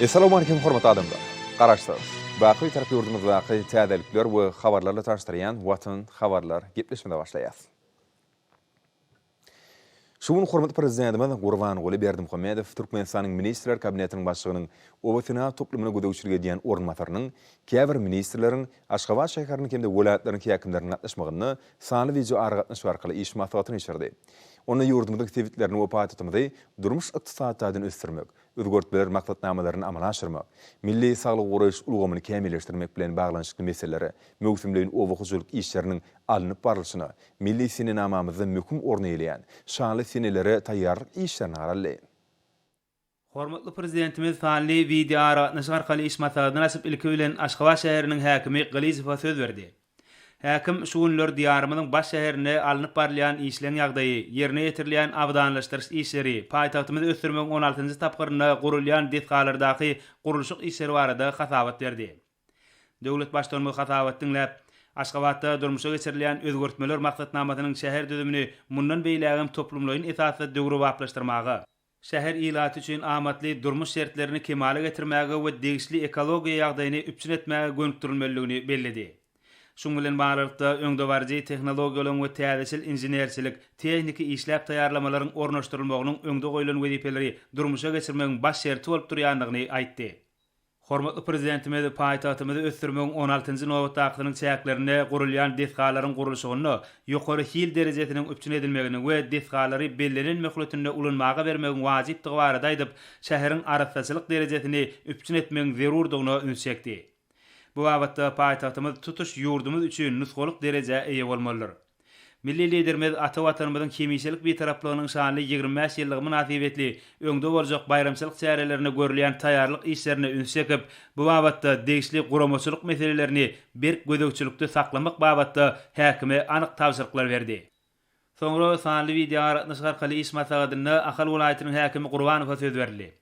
Essalawmalikim hormatly adamlar! Garaşsyz, baky Bitarap ýurdumyzdaky täzelikler we habarlarla tanyşdyrýan Watan habarlar gepleşigimize başlaýas. Şu gün hormatly Prezidentimiz Gurbanguly Berdimuhamedow Türkmenistanyň Ministrler Kabinetiniň Başlygynyň oba-senagat toplumyna gözegçilik edýän orunbasarynyň, käbir ministrleriň, Aşgabat şäheriniň hem-de welaýatlaryň häkimleriniň gatnaşmagynda sanly wideoaragatnaşyk arkaly iş maslahatyny geçirdi. Onda ýurdumyzyň sebitlerini we paýtagtymyzy durmuş-ykdysady taýdan ösdürmek, özgertmeler maksatnamalaryny amala aşyrmak, milli saglygy goraýyş ulgamyny kämilleşdirmek bilen baglanyşykly meselelere, möwsümleýin oba hojalyk işleriniň alnyp barlyşyna, milli senenamamyzda möhüm orun eýeleýän şanly senelere taýýarlyk işlerine garaldy. Hormatly Prezidentimiz sanly wideoaragatnaşyk arkaly iş maslahatyny açyp, ilki bilen Aşgabat şäheriniň häkimi Gylyjowa söz berdi. Häkim şu günler Diýarymyzyň baş şäherinde alnyp barylýan işleň ýagdaýy, ýerine ýetirilýän abadanlaşdyryş işleri, paýtagtymyzy ösdürmegiň on altynjy tapgyrynda gurulýan desgalardaky gurluşyk işleri barada hasabat berdi. Döwlet Baştutanymyz hasabaty diňläp, Aşgabatda durmuşa geçirilýän özgertmeler maksatnamasynyň şäher düzümini mundan beýlägem toplumlaýyn esasda döwrebaplaşdyrmaga, şäher ilaty üçin amatly durmuş şertlerini kemala getirmäge we degişli ekologiýa ýagdaýyny üpjün etmäge gönükdirilmelidigini belledi. Şunuň bilen baglylykda, öňdebaryjy tehnologiýalaryň we täzeçil inženerçilik, tehniki işläp taýýarlamalaryň ornaşdyrylmagynyň öňde goýlan wezipeleri durmuşa geçirmegiň baş şerti bolup durýandygyny aýtdy. Hormatly Prezidentimiz paýtagtymyzy ösdürmegiň on altynjy nobatdakysynyň çäklerinde gurulýan desgalaryň gurluşygynda ýokary hil derejesiniň üpjün edilmegini we desgalary bellenen möhletinde ulanmaga bermegiň wajypdygy barada aýdyp, şäheriň arassaçylyk derejesini üpjün etmegiň zerurdygyna üns çekdi. Bu babatda paýtagtymyz tutuş ýurdumyz üçin nusgalyk derejä eýe bolmalydyr. Milli Liderimiz ata Watanymyzyň hemişelik Bitaraplygynyň şanly 25 ýyllygy mynasybetli öňde boljak baýramçylyk çärelerine görülýän taýýarlyk işlerine üns çekip, bu babatda degişli guramaçylyk meselelerini berk gözegçilikde saklamak babatda häkime anyk tabşyryklar berdi. Soňra sanly wideoaragatnaşyk arkaly iş maslahatynda Ahal welaýatynyň häkimi Gurbanowa söz berildi.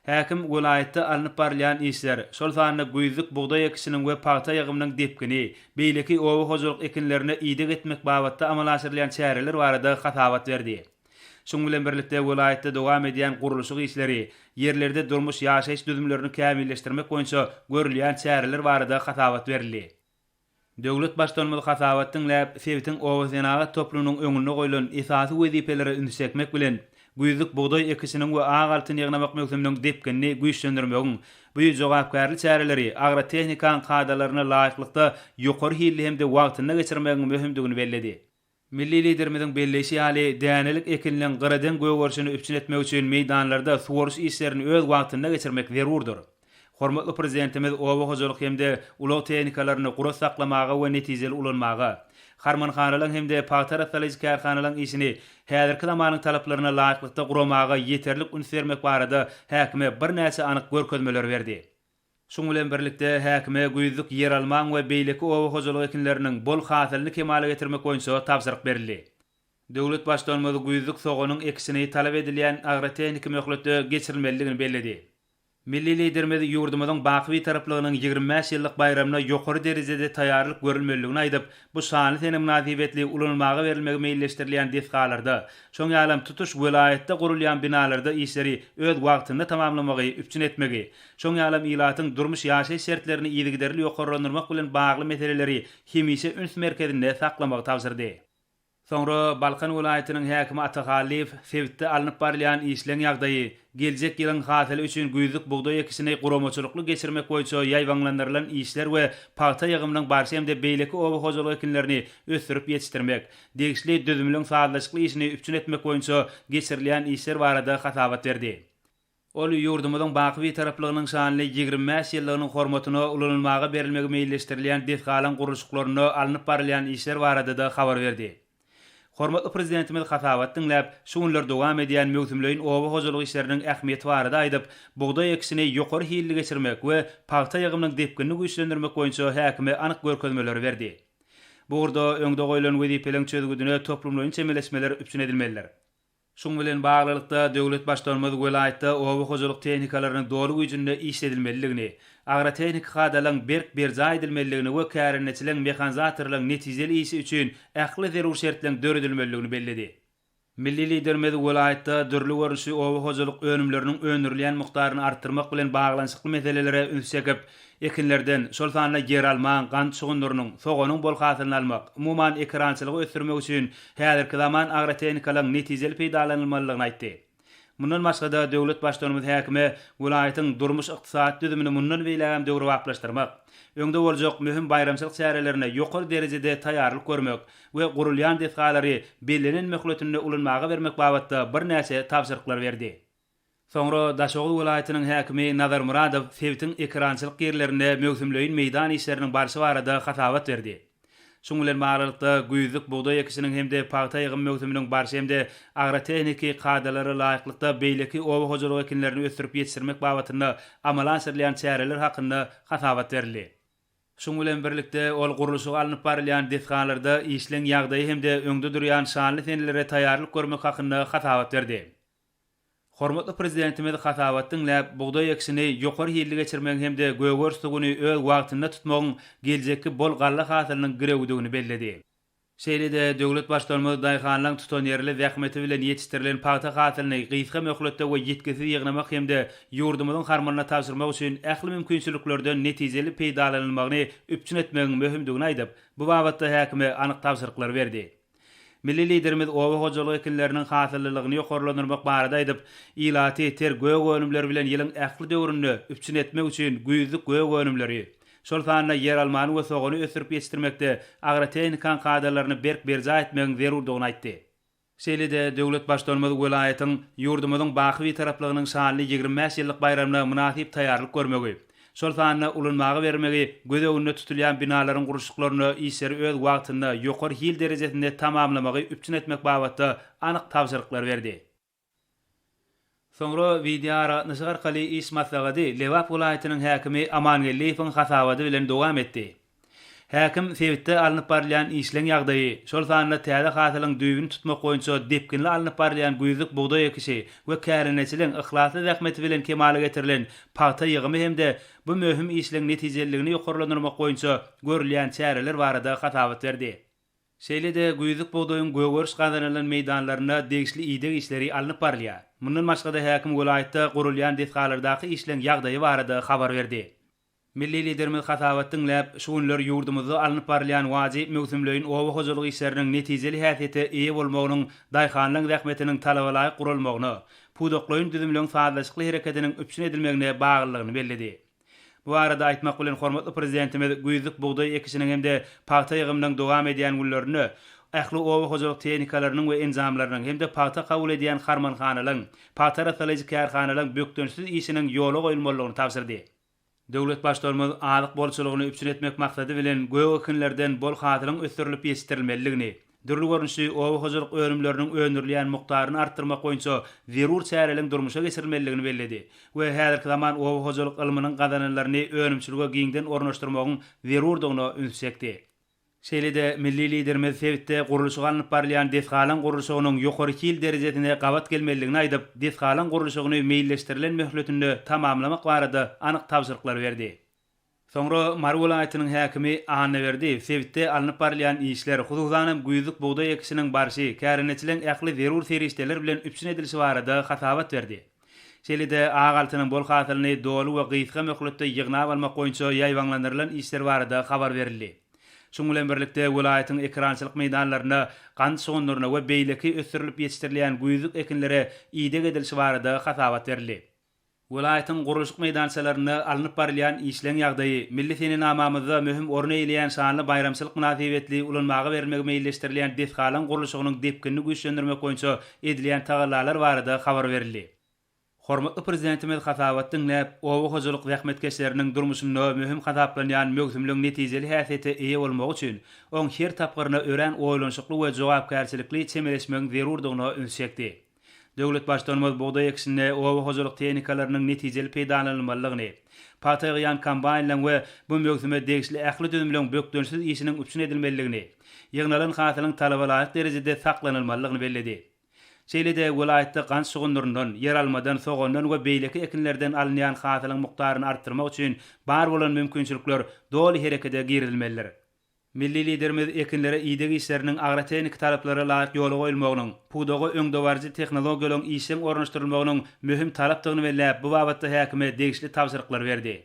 Häkim welaýatda alnyp barylýan işler, şol sanda güýzlük bugdaý ekişiniň we pagta ýygymynyň depgini, beýleki oba hojalyk ekinlerine ideg etmek babatda amala aşyrylýan çäreler barada hasabat berdi. Şunuň bilen birlikde, welaýatda dowam edýän gurluşyk işleri, ýerlerde durmuş-ýaşaýyş düzümlerini kämilleşdirmek boýunça görülýän çäreler barada hasabat berildi. Döwlet Baştutanymyz hasabat diňläp, sebitiň obasenagat toplumynyň öňünde goýlan esasy wezipelere ünsi çekmek bilen, güýzlük bugdaý ekişiniň we ak altyn ýygnamak möwsüminiň depginini güýçlendirmegiň, bu jogapkärli çäreleri agrotehnikanyň kadalaryna laýyklykda ýokary hilli hem-de wagtynda geçirmegiň möhümdigini belledi. Milli Liderimiziň belleýşi ýaly, dänelik ekinleň gyradeň gögerişini üpjün etmek üçin meýdanlarda suwaryş işlerini öz wagtynda geçirmek zerurdyr. Hormatly Prezidentimiz oba hojalyk hem-de ulag tehnikalaryny gurat saklamaga we netijeli ulanmaga, harmanhanalaryň hem-de pagta arassalaýjy kärhanalaryň işini häzirki zamanyň talaplaryna laýyklykda guramaga ýeterlik üns bermek barada häkime birnäçe anyk görkezmeleri berdi. Şunuň bilen birlikde, häkime güýzlük ýeralmaň we beýleki oba hojalyk ekinleriniň bol hasylyny kemala getirmek boýunça tabşyryk berildi. Döwlet Baştutanymyz güýzlük soganyň ekişini talap edilýän agrotehniki möhletde geçirilmelidigini belledi. Milli Liderimiz ýurdumyzyň baky Bitaraplygynyň 25 ýyllyk baýramyna ýokary derejede taýýarlyk görülmelidigini aýdyp, bu şanly sene mynasybetli ulanylmaga berilmegi meýilleşdirilýän desgalarda, şoň ýalam tutuş welaýatda gurulýan binalarda işleri öz wagtynda tamamlamagy üpjün etmegi, Şoň ýalam ilatyň durmuş-ýaşaýyş şertlerini yzygiderli ýokarlandyrmak bilen bagly meseleleri hemişe üns merkezinde saklamagy tabşyrdy. Soňra Balkan welaýatynyň häkimi Ata Hallyýew sebitde alnyp barylýan işleň ýagdaýy, geljek ýylyň hasyly üçin güýzlük bugdaý ekişini guramaçylykly geçirmek boýunça ýaýbaňlandyrylan işler we pagta ýygymynyň barşy hem-de beýleki oba hojalyk ekinlerini ösdürip ýetişdirmek, degişli düzümliň sazlaşykly işini üpjün etmek boýunça geçirilýän işler barada hasabat berdi. Ol ýurdumyzyň baky Bitaraplygynyň şanly 25 ýyllygynyň hormatyna ulanylmaga berilmegi meýilleşdirilýän desgalaryň gurluşyklarynda alnyp barylýan işler barada-da habar berdi. Hormatly Prezidentimiz hasabat diňläp, şu günler dowam edýän möwsümleýin oba hojalyk işleriniň ähmiýeti barada aýdyp, bugdaý ekişini ýokary hilli geçirmek we pagta ýygymynyň depginini güýçlendirmek boýunça häkime anyk görkezmeleri berdi. Bu ugurda öňde goýlan wezipeleriň çözgüdine toplumlaýyn çemeleşmeler üpjün edilmelidir. Şunuň bilen baglylykda, döwlet Baştutanymyz welaýatda oba hojalyk tehnikalarynyň doly güýjünde işledilmelidigini, agrotehniki kadalaryň berk berjaý edilmelidigini we kärendeçileriň, mehanizatorlaryň netijeli işi üçin ähli zerur şertleriň döredilmelidigini belledi. Milli Liderimiz welaýatda dürli görnüşli oba hojalyk önümleriniň öndürilýän mukdaryny artdyrmak bilen baglanyşykly meselelere üns çekip, ekinlerden, şol sanda ýeralmaň, gant şugundyrynyň, soganyň bol hasylyny almak, umuman, ekerançylygy ösdürmek üçin häzirki zaman agrotehnikalaryň netijeli peýdalanylmalydygyny aýtdy. Mundan başga-da, döwlet Baştutanymyz häkime welaýatyň durmuş-ykdysady düzümini mundan beýlägem döwrebaplaşdyrmak, öňde boljak möhüm baýramçylyk çärelerine ýokary derejede taýýarlyk görmek we gurulýan desgalary bellenen möhletinde ulanmaga bermek babatda birnäçe tabşyryklary berdi. Soňra Daşoguz welaýatynyň häkimi Nazar Myradow sebitiň ekerançylyk ýerlerinde möwsümleýin meýdan işleriniň barşy barada hasabat berdi. Şunuň bilen baglylykda, güýzlük bugdaý ekişiniň hem-de pagta ýygym möwsüminiň barşy hem-de agrotehniki kadalara laýyklykda beýleki oba hojalyk ekinlerini ösdürip ýetişdirmek babatynda amala aşyrylýan çäreler hakynda hasabat berildi. Şunuň bilen birlikde, ol gurluşygy alnyp barylýan desgalarda işleň ýagdaýy hem-de öňde durýan şanly senelere taýýarlyk görmek hakynda hasabat berdi. Hormatly Prezidentimiz hasabat diňläp, bugdaý ekişini ýokary hilli geçirmegiň hem-de gögeriş suwuny öz wagtynda tutmagyň geljekki bol galla hasylynyň girewidigini belledi. Şeýle-de döwlet Baştutanymyz daýhanlaryň tutanýerli zähmeti bilen ýetişdirilen pagta hasylyny gysga möhletde we ýitgisiz ýygnamak hem-de ýurdumyzyň harmanyna tabşyrmak üçin ähli mümkinçiliklerden netijeli peýdalanylmagyny üpjün etmegiň möhümdigini aýdyp, bu babatda häkime anyk tabşyryklary berdi. Milli Liderimiz oba hojalyk ekinleriniň hasyllylygyny ýokarlandyrmak barada aýdyp, ilaty ter gök önümler bilen ýylyň ähli döwründe üpjün etmek üçin güýzlük gök önümleri, şol sanda ýeralmany we sogany ösdürip ýetişdirmekde agrotehnikanyň kadalaryny berk berjaý etmegiň zerurdygyny aýtdy. Şeýle-de döwlet Baştutanymyz welaýatyň ýurdumyzyň baky Bitaraplygynyň şanly 25 ýyllyk baýramyna mynasyp taýýarlyk görmegi, şol sanda ulanmaga bermegi göz öňünde tutulýan binalaryň gurluşyklarynda işleri öz wagtynda, ýokary hil derejesinde tamamlamagy üpjün etmek babatda anyk tabşyryklary berdi. Soňra wideoaragatnaşyk arkaly iş maslahady Lebap welaýatynyň häkimi Aman Geldiýewiň hasabaty bilen dowam etdi. Häkim sebitde alnyp barylýan işleň ýagdaýy, şol sanda täze hasylyň düýbüni tutmak boýunça depginli alnyp barylýan güýzlük bugdaý ekişi we kärendeçiligiň yhlasly zähmeti bilen kemala getirilen pagta ýygymy hem-de bu möhüm işleň netijeliligini ýokarlandyrmak boýunça görülýän çäreler barada hasabat berdi. Şeýle-de güýzlük bugdaýyň gögeriş gazanylan meýdanlarynda degişli ideg işleri alnyp barylýar. Mundan başga-da häkim welaýatda gurulýan desgalardaky işleň ýagdaýy barada habar berdi. Milli Liderimiz hasabat diňläp, şu günler ýurdumyzda alnyp barylýan wajyp möwsümleýin oba hojalyk işleriniň netijeli häsiýete eýe bolmagynyň daýhanlaryň zähmetiniň talabalaýyk guralmagyna, pudaklaýyn düzümleň sazlaşykly hereketiniň üpjün edilmegine baglylygyny belledi. Bu barada aýtmak bilen, hormatly Prezidentimiz güýzlük bugdaý ekişiniň hem-de pagta ýygymynyň dowam edýän günlerinde ähli oba hojalyk tehnikalarynyň we enjamlarynyň hem-de pagta kabul edýän harmanhanalaryň, pagta arassalaýjy kärhanalaryň bökdençsiz işiniň ýola goýulmalydygyny tabşyrdy. Döwlet Baştutanymyz azyk bolçulygyny üpjün etmek maksady bilen gök ekinlerden bol hasylyň ösdürilip ýetişdirilmelidigini, dürli görnüşli oba hojalyk önümleriniň öndürilýän mukdaryny artdyrmak boýunça zerur çäreleriň durmuşa geçirilmelidigini belledi we häzirki zaman oba hojalyk ylmynyň gazananlaryny önümçilige giňden ornaşdyrmagyň zerurdygyna ünsi çekdi. Şeýle-de milli Liderimiz sebitde gurluşygy alnyp barylýan desgalaryň gurluşygynyň ýokary hil derejesine gabat gelmelidigini aýdyp, desgalaryň gurluşygyny meýilleşdirilen möhletinde tamamlamak barada anyk tabşyryklary berdi. Soňra Mary welaýatynyň häkimi Annaberdiýew sebitde alnyp barylýan işler, hususanam güýzlük bugdaý ekişiniň barşy, kärendeçileriň ähli zerur serişdeler bilen üpjün edilişi barada hasabat berdi. Şeýle-de ak altynyň bol hasylyny doly we gysga möhletde ýygnap almak boýunça ýaýbaňlandyrylan işler barada habar berildi. Şunuň bilen birlikde, welaýatyň ekerançylyk meýdanlarynda gant şugundyryna we beýleki ösdürilip ýetişdirilýän güýzlük ekinlere ideg edilişi barada hasabat berildi. Welaýatyň gurluşyk meýdançalarynda alnyp barylýan işleň ýagdaýy, milli senenamamyzda möhüm orun eýeleýän şanly baýramçylyk mynasybetli ulanmaga berilmegi meýilleşdirilýän desgalaryň gurluşygynyň depginini güýçlendirmek boýunça edilýän tagallalar barada habar berildi. Hormatly Prezidentimiz hasabat diňläp, oba hojalyk zähmetkeşleriniň durmuşynda möhüm hasaplanýan möwsümliň netijeli häsiýete eýe bolmagy üçin, oň her tapgyryna örän oýlanyşykly we jogapkärçilikli çemeleşmegiň zerurdygyna ünsi çekdi. Döwlet Baştutanymyz bugdaý ekişinde oba hojalyk tehnikalarynyň netijeli peýdalanylmalydygyny, pagta ýygýan kombaýnlaryň we bu möwsüme degişli ähli düzümleň bökdençsiz işiniň üpjün edilmelidigini, ýygnalan hasylyň talaba laýyk derejede saklanylmalydygyny belledi. Şeýle-de welaýatda gant şugundyryndan, ýeralmadan, sogandan we beýleki ekinlerden alynýan hasylyň mukdaryny artdyrmak üçin bar bolan mümkinçilikler doly herekete girizilmelidir. Milli Liderimiz ekinlere ideg işleriniň agrotehniki talaplara laýyk ýola goýulmagynyň, pudaga öňdebaryjy tehnologiýalaryň işjeň ornaşdyrylmagynyň möhüm talapdygyny belläp, bu babatda häkime degişli tabşyryklary berdi.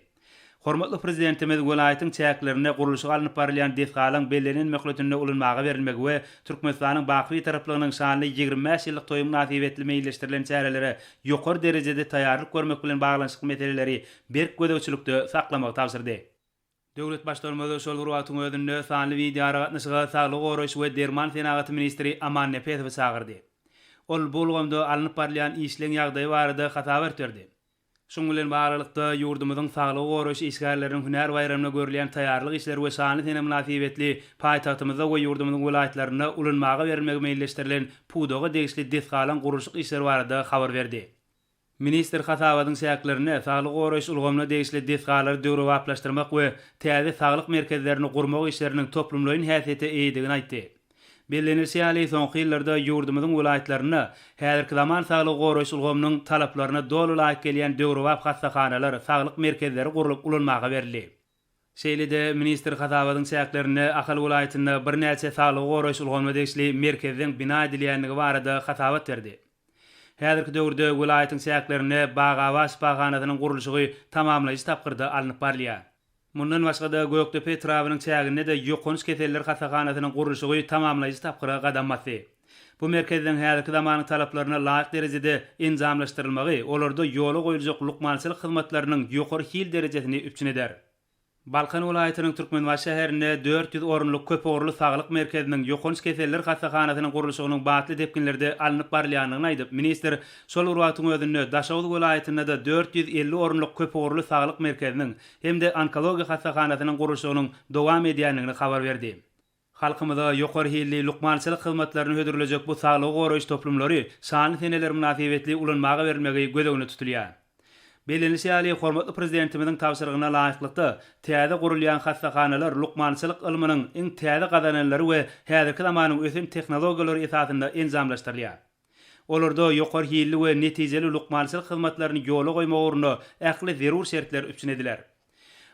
Hormatly Prezidentimiz welaýatyň çäklerinde gurluşygy alnyp barylýan desgalaryň bellenen möhletinde ulanmaga berilmegi we Türkmenistanyň baky Bitaraplygynyň şanly 25 ýyllyk toýy mynasybetli meýilleşdirilen çärelere ýokary derejede taýýarlyk görmek bilen baglanyşykly meseleleri berk gözegçilikde saklamagy tabşyrdy. Döwlet Baştutanymyz şol bir wagtyň özünde sanly wideoaragatnaşyga saglygy goraýyş we derman senagaty ministri Aman Nepesowy çagyrdy. Ol bu ulgamda alnyp barylýan işleň ýagdaýy barada hasabat berdi. Şunuň bilen baglylykda, ýurdumyzyň saglygy goraýyş işgärleriniň hünär baýramyna görülýän taýýarlyk işleri we şanly sene mynasybetli paýtagtymyzda we ýurdumyzyň welaýatlarynda ulanmaga berilmegi meýilleşdirilen pudaga degişli desgalaryň gurluşyk işleri barada habar berdi. Ministr hasabatyň çäklerinde saglygy goraýyş ulgamyna degişli desgalary döwrebaplaşdyrmak we täze saglyk merkezlerini gurmak işleriniň toplumlaýyn häsiýete eýedigini aýtdy. Bellenilişi ýaly, soňky ýyllarda ýurdumyzyň welaýatlarynda häzirki zaman saglygy goraýyş ulgamynyň talaplaryna doly laýyk gelýän döwrebap hassahanalar, saglyk merkezleri gurlup ulanmaga berildi. Şeýle-de, ministr hasabatyň çäklerinde Ahal welaýatynda birnäçe saglygy goraýyş ulgamyna degişli merkezleň bina edilýändigi barada hasabat berdi. Häzirki döwürde welaýatyň çäklerinde Bagabat şypahanasynyň gurluşygy tamamlaýjy tapgyrda alnyp barylýar. Mundan başga-da, Gökdepe etrabynyň çäginde-de ýokanç keseller hassahanasynyň gurluşygy tamamlaýjy tapgyra gadam basdy. Bu merkezleň häzirki zamanyň talaplaryna laýyk derejede enjamlaşdyrylmagy olarda ýola goýuljak lukmançylyk hyzmatlarynyň ýokary hil derejesini üpjün eder. Balkan welaýatynyň Türkmenbaşy şäherinde 400 orunlyk köpugurly saglyk merkeziniň ýokanç keseller hassahanasynyň gurluşygynyň batly depginlerde alnyp barylýandygyny aýdyp, ministr şol bir wagtyň özünde Daşoguz welaýatynda-da 450 orunlyk köpugurly saglyk merkeziniň hem-de onkologiýa hassahanasynyň gurluşygynyň dowam edýändigini habar berdi. Halkymyza ýokary hilli lukmançylyk hyzmatlaryny hödürlejek bu saglygy goraýyş toplumlary şanly seneler mynasybetli ulanmaga berilmegi göz öňünde tutulýar. Bellenilişi ýaly, hormatly Prezidentimiziň tabşyrygyna laýyklykda, täze gurulýan hassahanalar lukmançylyk ylmynyň iň täze gazananlary we häzirki zamanyň ösen tehnologiýalary esasynda enjamlaşdyrylýar. Olarda ýokary hilli we netijeli lukmançylyk hyzmatlaryny ýola goýmak ugrunda ähli zerur şertler üpjün ediler.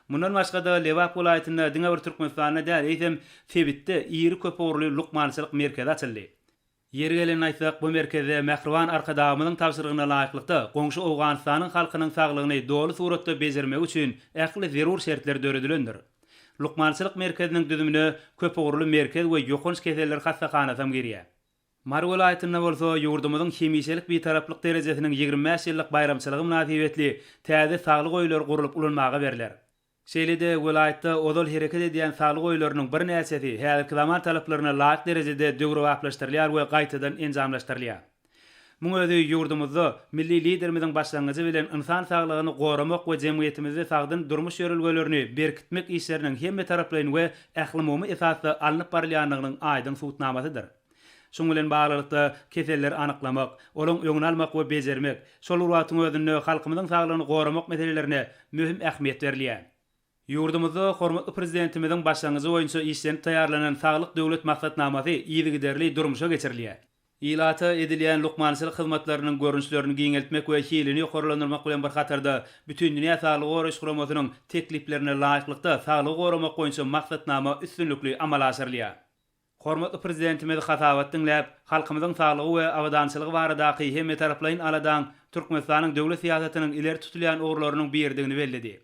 Mundan başga-da, Lebap welaýatynda diňe bir Türkmenistanda däl, eýsem, sebitde iri köpugurly lukmançylyk merkezi açyldy. Ýeri gelende aýtsak, bu merkezde mähriban Arkadagymyzyň tabşyrygyna laýyklykda, goňşy Owganystanyň halkynyň saglygyny doly suratda bejermegi üçin ähli zerur şertler döredilendir. Lukmançylyk merkeziniň düzümine köpugurly merkez we ýokanç keseller hassahanasam girýär. Mary welaýatynda bolsa ýurdumyzyň hemişelik Bitaraplyk derejesiniň 25 ýyllyk baýramçylygy mynasybetli täze saglyk öýleri gurlup ulanmaga berler. Şeýle-de welaýatda ozal hereket edýän saglyk öýleriniň birnäçesi häzirki zaman talaplaryna laýyk derejede döwrebaplaşdyrylýar we gaýtadan enjamlaşdyrylýar. Muň özi ýurdumyzda milli Liderimiziň başlangyjy bilen ynsan saglygyny goramak we jemgyýetimizde sagdyn durmuş ýörelgelerini berkitmek işleriniň hemmetaraplaýyn we ählumumy esasda alnyp barylýandygynyň aýdyň subutnamasydyr. Şunuň bilen baglylykda, keselleri anyklamak, olaryň öňüni almak we bejermek, şol bir wagtyň özünde halkymyzyň saglygyny goramak meselelerine möhüm ähmiýet berilýär. Ýurdumyzda hormatly Prezidentimiziň başlangyjy boýunça işlenip taýýarlanan Saglyk Döwlet maksatnamasy yzygiderli durmuşa geçirilýär. Ilata edilýän lukmançylyk hyzmatlarynyň görnüşlerini giňeltmek we hilini ýokarlandyrmak bilen bir hatarda, Bütindünýä Saglygy Goraýyş Guramasynyň tekliplerine laýyklykda saglygy goramak boýunça maksatnama üstünlikli amala aşyrylýar. Hormatly Prezidentimiz hasabat diňläp, halkymyzyň saglygy we abadançylygy baradaky hemmetaraplaýyn aladaň Türkmenistanyň döwlet syýasatynyň ileri tutulýan ugurlarynyň biridigini belledi.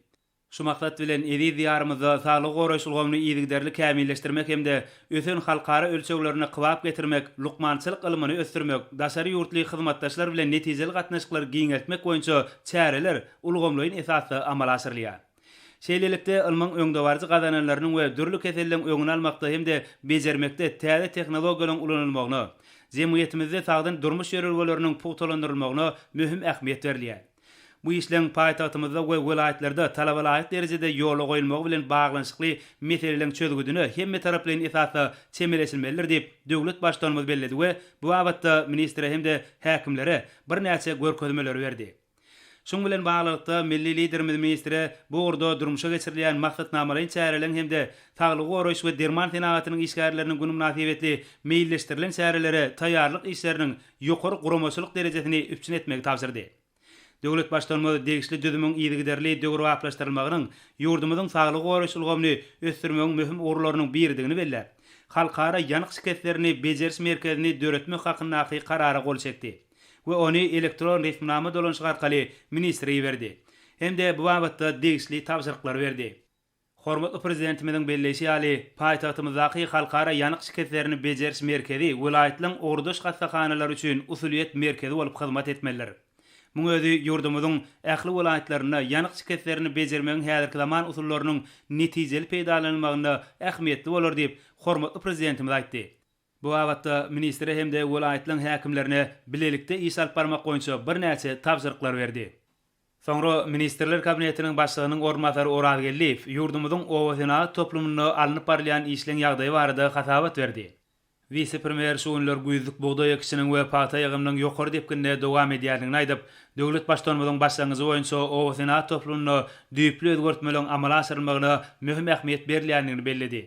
Şu maksat bilen, eziz Diýarymyzda saglygy goraýyş ulgamyny yzygiderli kämilleşdirmek hem-de ösen halkara ölçeglerine kybap getirmek, lukmançylyk ylmyny ösdürmek, daşary ýurtly hyzmatdaşlar bilen netijeli gatnaşyklary giňeltmek boýunça çäreler ulgamlaýyn esasda amala aşyrylýar. Şeýlelikde, ylmyň öňdebaryjy gazananlarynyň we dürli keselleň öňüni almakda hem-de bejermekde täze tehnologiýalaryň ulanylmagyna, jemgyýetimizde sagdyn durmuş ýörelgeleriniň pugtalandyrylmagyna möhüm ähmiýet berilýär. Bu işleň paýtagtymyzda we welaýatlarda talabalaýyk derejede ýola goýulmagy bilen baglanyşykly meseleleň çözgüdine hemmetaraplaýyn esasda çemeleşilmelidir diýip, döwlet Baştutanymyz belledi we bu babatda ministre hem-de häkimlere birnäçe görkezmeleri berdi. Şunuň bilen baglylykda, milli Liderimiz ministre bu ugurda durmuşa geçirilýän maksatnamalaýyn çäreleriň hem-de saglygy goraýyş we derman senagatynyň işgärleriniň güni mynasybetli meýilleşdirilen çärelere taýýarlyk işleriniň ýokary guramaçylyk derejesini üpjün etmegi tabşyrdy. Döwlet Baştutanymyz degişli düzümiň yzygiderli döwrebaplaşdyrylmagynyň ýurdumyzyň saglygy goraýyş ulgamyny ösdürmegiň möhüm ugurlarynyň biridigini belläp, Halkara ýanyk şikeslerini bejeriş merkezini döretmek hakyndaky Karara gol çekdi we ony elektron resminama dolanyşygy arkaly ministre iberdi hem-de bu babatda degişli tabşyryklary berdi. Hormatly Prezidentimiziň belleýşi ýaly, paýtagtymyzdaky Halkara ýanyk şikeslerini bejeriş merkezi welaýatlaryň ugurdaş hassahanalary üçin usulyýet merkezi bolup hyzmat etmelidir. Muň özi ýurdumyzyň ähli welaýatlarynda ýanyk şikeslerini bejermegiň häzirki zaman usullarynyň netijeli peýdalanylmagynda ähmiýetli bolar diýip, hormatly Prezidentimiz aýtdy. Bu babatda ministre hem-de welaýatlaryň häkimlerine bilelikde iş alyp barmak boýunça birnäçe tabşyryklary berdi. Soňra Ministrler Kabinetiniň Başlygynyň orunbasary Oraz Geldiýew ýurdumyzyň obasenagat toplumynda alnyp barylýan işleň ýagdaýy barada hasabat berdi. Wise-premýer şu günler güýzlük bugdaý ekişiniň we pagta ýygymynyň ýokary depginde dowam edýändigini aýdyp, döwlet Baştutanymyzyň başlangyjy boýunça obasenagat toplumynda düýpli özgertmeleriň amala aşyrylmagyna möhüm ähmiýet berilýändigini belledi.